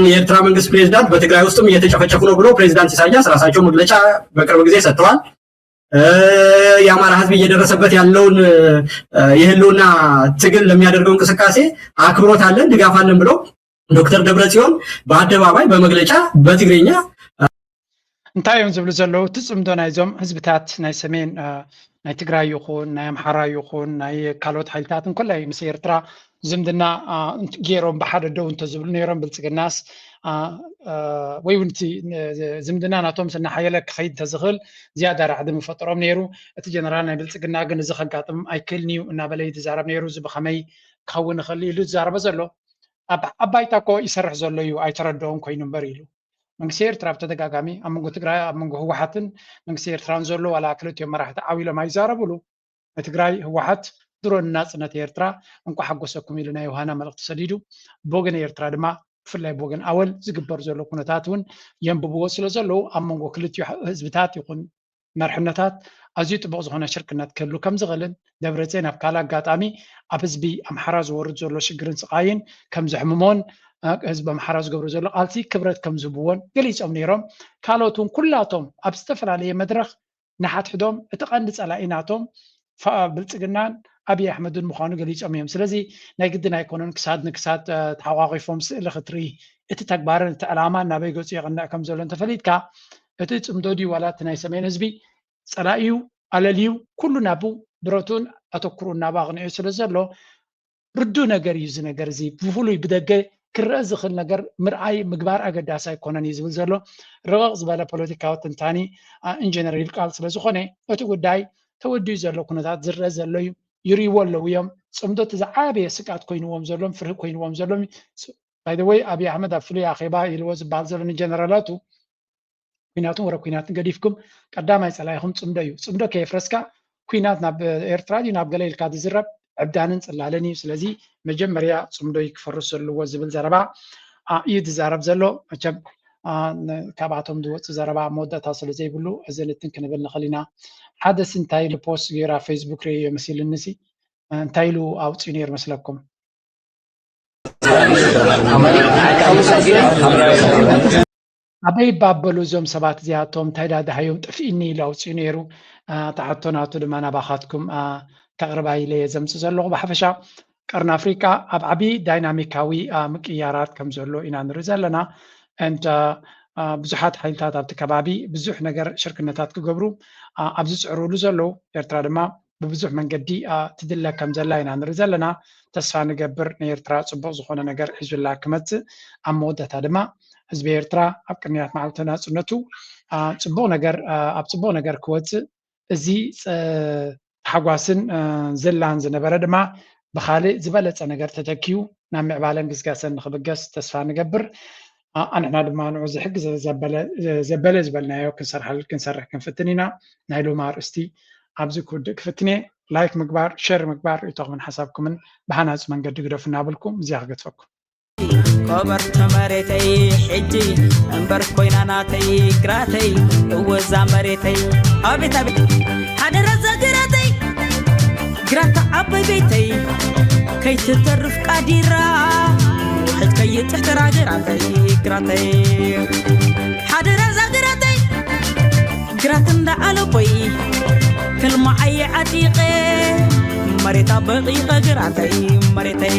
የኤርትራ መንግስት ፕሬዝዳንት በትግራይ ውስጥም እየተጨፈጨፉ ነው ብሎ ፕሬዝዳንት ኢሳያስ ራሳቸው መግለጫ በቅርብ ጊዜ ሰጥተዋል። የአማራ ህዝብ እየደረሰበት ያለውን የህልውና ትግል ለሚያደርገው እንቅስቃሴ አክብሮት አለን፣ ድጋፍ አለን ብሎ ዶክተር ደብረጽዮን በአደባባይ በመግለጫ በትግርኛ እንታይ እዮም ዝብሉ ዘለዉ? እቲ ጽምዶ ናይዞም ህዝብታት ናይ ሰሜን ናይ ትግራይ ይኹን ናይ ኣምሓራ ይኹን ናይ ካልኦት ሓይልታትን ኩላይ ምስ ኤርትራ ዝምድና ገይሮም ብሓደ ደው እንተዝብሉ ነይሮም ብልጽግናስ ወይ እውን እቲ ዝምድና ናቶም እናሓየለ ክኸይድ እንተዝኽእል ዝያዳ ራዕዲ ምፈጠሮም ነይሩ። እቲ ጀነራል ናይ ብልጽግና ግን እዚ ከጋጥም ኣይክእልን እዩ እናበለ እዩ ዝዛረብ ነይሩ። እዚ ብኸመይ ክኸውን ይኽእል ኢሉ ዝዛረበ ዘሎ። ኣብ ባይታ እኮ ይሰርሕ ዘሎ እዩ ኣይተረድኦን ኮይኑ እምበር ኢሉ። መንግስቲ ኤርትራ ብተደጋጋሚ ኣብ መንጎ ትግራይ ኣብ መንጎ ህወሓትን መንግስቲ ኤርትራን ዘሎ ዋላ ክልቲኦም መራሕቲ ዓው ኢሎም ኣይዛረብሉ። ንትግራይ ህወሓት ድሮ ንናፅነት ኤርትራ እንኳዕ ሓጎሰኩም ኢሉ ናይ ዮሃና መልእኽቲ ሰዲዱ፣ ብወገን ኤርትራ ድማ ብፍላይ ብወገን ኣወል ዝግበር ዘሎ ኩነታት እውን የንብብዎ ስለ ዘለዉ ኣብ መንጎ ክልቲኡ ህዝብታት ይኹን መርሕነታት ኣዝዩ ጥቡቕ ዝኾነ ሽርክነት ክህሉ ከም ዝኽእልን ደብረፅዮን ኣብ ካልእ ኣጋጣሚ ኣብ ህዝቢ ኣምሓራ ዝወርድ ዘሎ ሽግርን ስቓይን ከም ዘሕምሞን ህዝቢ ኣምሓራ ዝገብሮ ዘሎ ቃልሲ ክብረት ከም ዝህብዎን ገሊፆም ነይሮም። ካልኦት እውን ኩላቶም ኣብ ዝተፈላለየ መድረኽ ንሓድሕዶም እቲ ቀንዲ ፀላኢ ናቶም ብልፅግናን ኣብይ ኣሕመድን ምዃኑ ገሊፆም እዮም። ስለዚ ናይ ግድን ኣይኮነን ክሳድ ንክሳድ ተሓቋቂፎም ስእሊ ክትርኢ፣ እቲ ተግባርን እቲ ዕላማን ናበይ ገፁ የቕንዕ ከም ዘሎ እንተፈሊጥካ እቲ ፅምዶ ድዩ ዋላ እቲ ናይ ሰሜን ህዝቢ ፀላኢዩ ኣለልዩ ኩሉ ናቡ ብረቱን ኣተኩሩ እናባ ኣቕንዑ ስለ ዘሎ ርዱ ነገር እዩ። እዚ ነገር እዚ ብፍሉይ ብደገ ክረአ ዝኽእል ነገር ምርኣይ ምግባር ኣገዳሲ ኣይኮነን እዩ ዝብል ዘሎ ረቐቕ ዝበለ ፖለቲካዊ ትንታኒ ኢንጀነር ይልቃል ስለ ዝኾነ እቲ ጉዳይ ተወዲኡ ዘሎ ኩነታት ዝረአ ዘሎ እዩ። ይርእይዎ ኣለዉ እዮም። ፅምዶ እቲ ዝዓበየ ስግኣት ኮይንዎም ዘሎም ፍርሂ ኮይንዎም ዘሎም ባይደወይ ኣብይ ኣሕመድ ኣብ ፍሉይ ኣኼባ ኢልዎ ዝበሃል ዘሎ ንጀነራላቱ ኩናትን ወረ ኩናትን ገዲፍኩም ቀዳማይ ፀላኢኹም ፅምዶ እዩ። ፅምዶ ከየፍረስካ ኩናት ናብ ኤርትራ ድዩ ናብ ገለ ኢልካ ዝዝረብ ዕብዳንን ፅላለን እዩ። ስለዚ መጀመርያ ፅምዶ እዩ ክፈርስ ዘለዎ ዝብል ዘረባ እዩ ዝዛረብ ዘሎ። መቸም ካብኣቶም ዝወፅእ ዘረባ መወዳእታ ስለ ዘይብሉ እዚ ልትን ክንብል ንኽእል ኢና። ሓደስ እንታይ ኢሉ ፖስት ገይሩ ኣብ ፌስቡክ ርእዮ መሲልኒ ሲ እንታይ ኢሉ ኣውፅኡ ነይሩ መስለኩም? ኣበይ ባበሉ እዞም ሰባት እዚኣቶም እንታይ ዳድሃዮም ጥፍኢኒ ኢሉ ኣውፅኡ ነይሩ። ተሓቶ ናቱ ድማ ናባኻትኩም ከቕርባ ኢለ እየ ዘምፅእ ዘለኹ። ብሓፈሻ ቀርኒ ኣፍሪቃ ኣብ ዓብዪ ዳይናሚካዊ ምቅያራት ከም ዘሎ ኢና ንርኢ ዘለና። And ብዙሓት ሓይልታት ኣብቲ ከባቢ ብዙሕ ነገር ሽርክነታት ክገብሩ ኣብ ዝፅዕሩሉ ዘለዉ ኤርትራ ድማ ብብዙሕ መንገዲ ትድለ ከም ዘላ ኢና ንርኢ ዘለና። ተስፋ ንገብር ንኤርትራ ፅቡቕ ዝኾነ ነገር ሒዙላ ክመፅእ፣ ኣብ መወዳእታ ድማ ህዝቢ ኤርትራ ኣብ ቅንያት መዓልቲ ናፅነቱ ፅቡቕ ነገር ኣብ ፅቡቕ ነገር ክወፅእ፣ እዚ ታሕጓስን ዝላን ዝነበረ ድማ ብኻልእ ዝበለፀ ነገር ተተኪዩ ናብ ምዕባለን ግስጋሰን ንክብገስ ተስፋ ንገብር። ኣንሕና ድማ ንዑ ዝሕግዝ ዘበለ ዝበልናዮ ክንሰርሕ ክንፍትን ኢና። ናይ ሎሚ ኣርእስቲ ኣብዚ ክውድእ ክፍትን እየ። ላይክ ምግባር፣ ሸር ምግባር፣ ርእይቶኹምን ሓሳብኩምን ብሃናፂ መንገዲ ግደፉ እናበልኩ እዚኣ ክገድፈኩም። ኮበርቲ መሬተይ ሕጂ እምበር ኮይና ናተይ ግራተይ እወዛ መሬተይ ኣቤት ኣቤት ሓደራ ዛ ግራተይ ግራታ ዓባይ ቤተይ ከይትተርፍ ቃዲራ ውሕጅ ከይጥሕትራ ግራተይ ግራተይ ሓደራ ዛ ግራተይ ግራት እንዳ ኣለቦይ ክልማዓየ ዓጢቐ መሬታ በቂቐ ግራተይ መሬተይ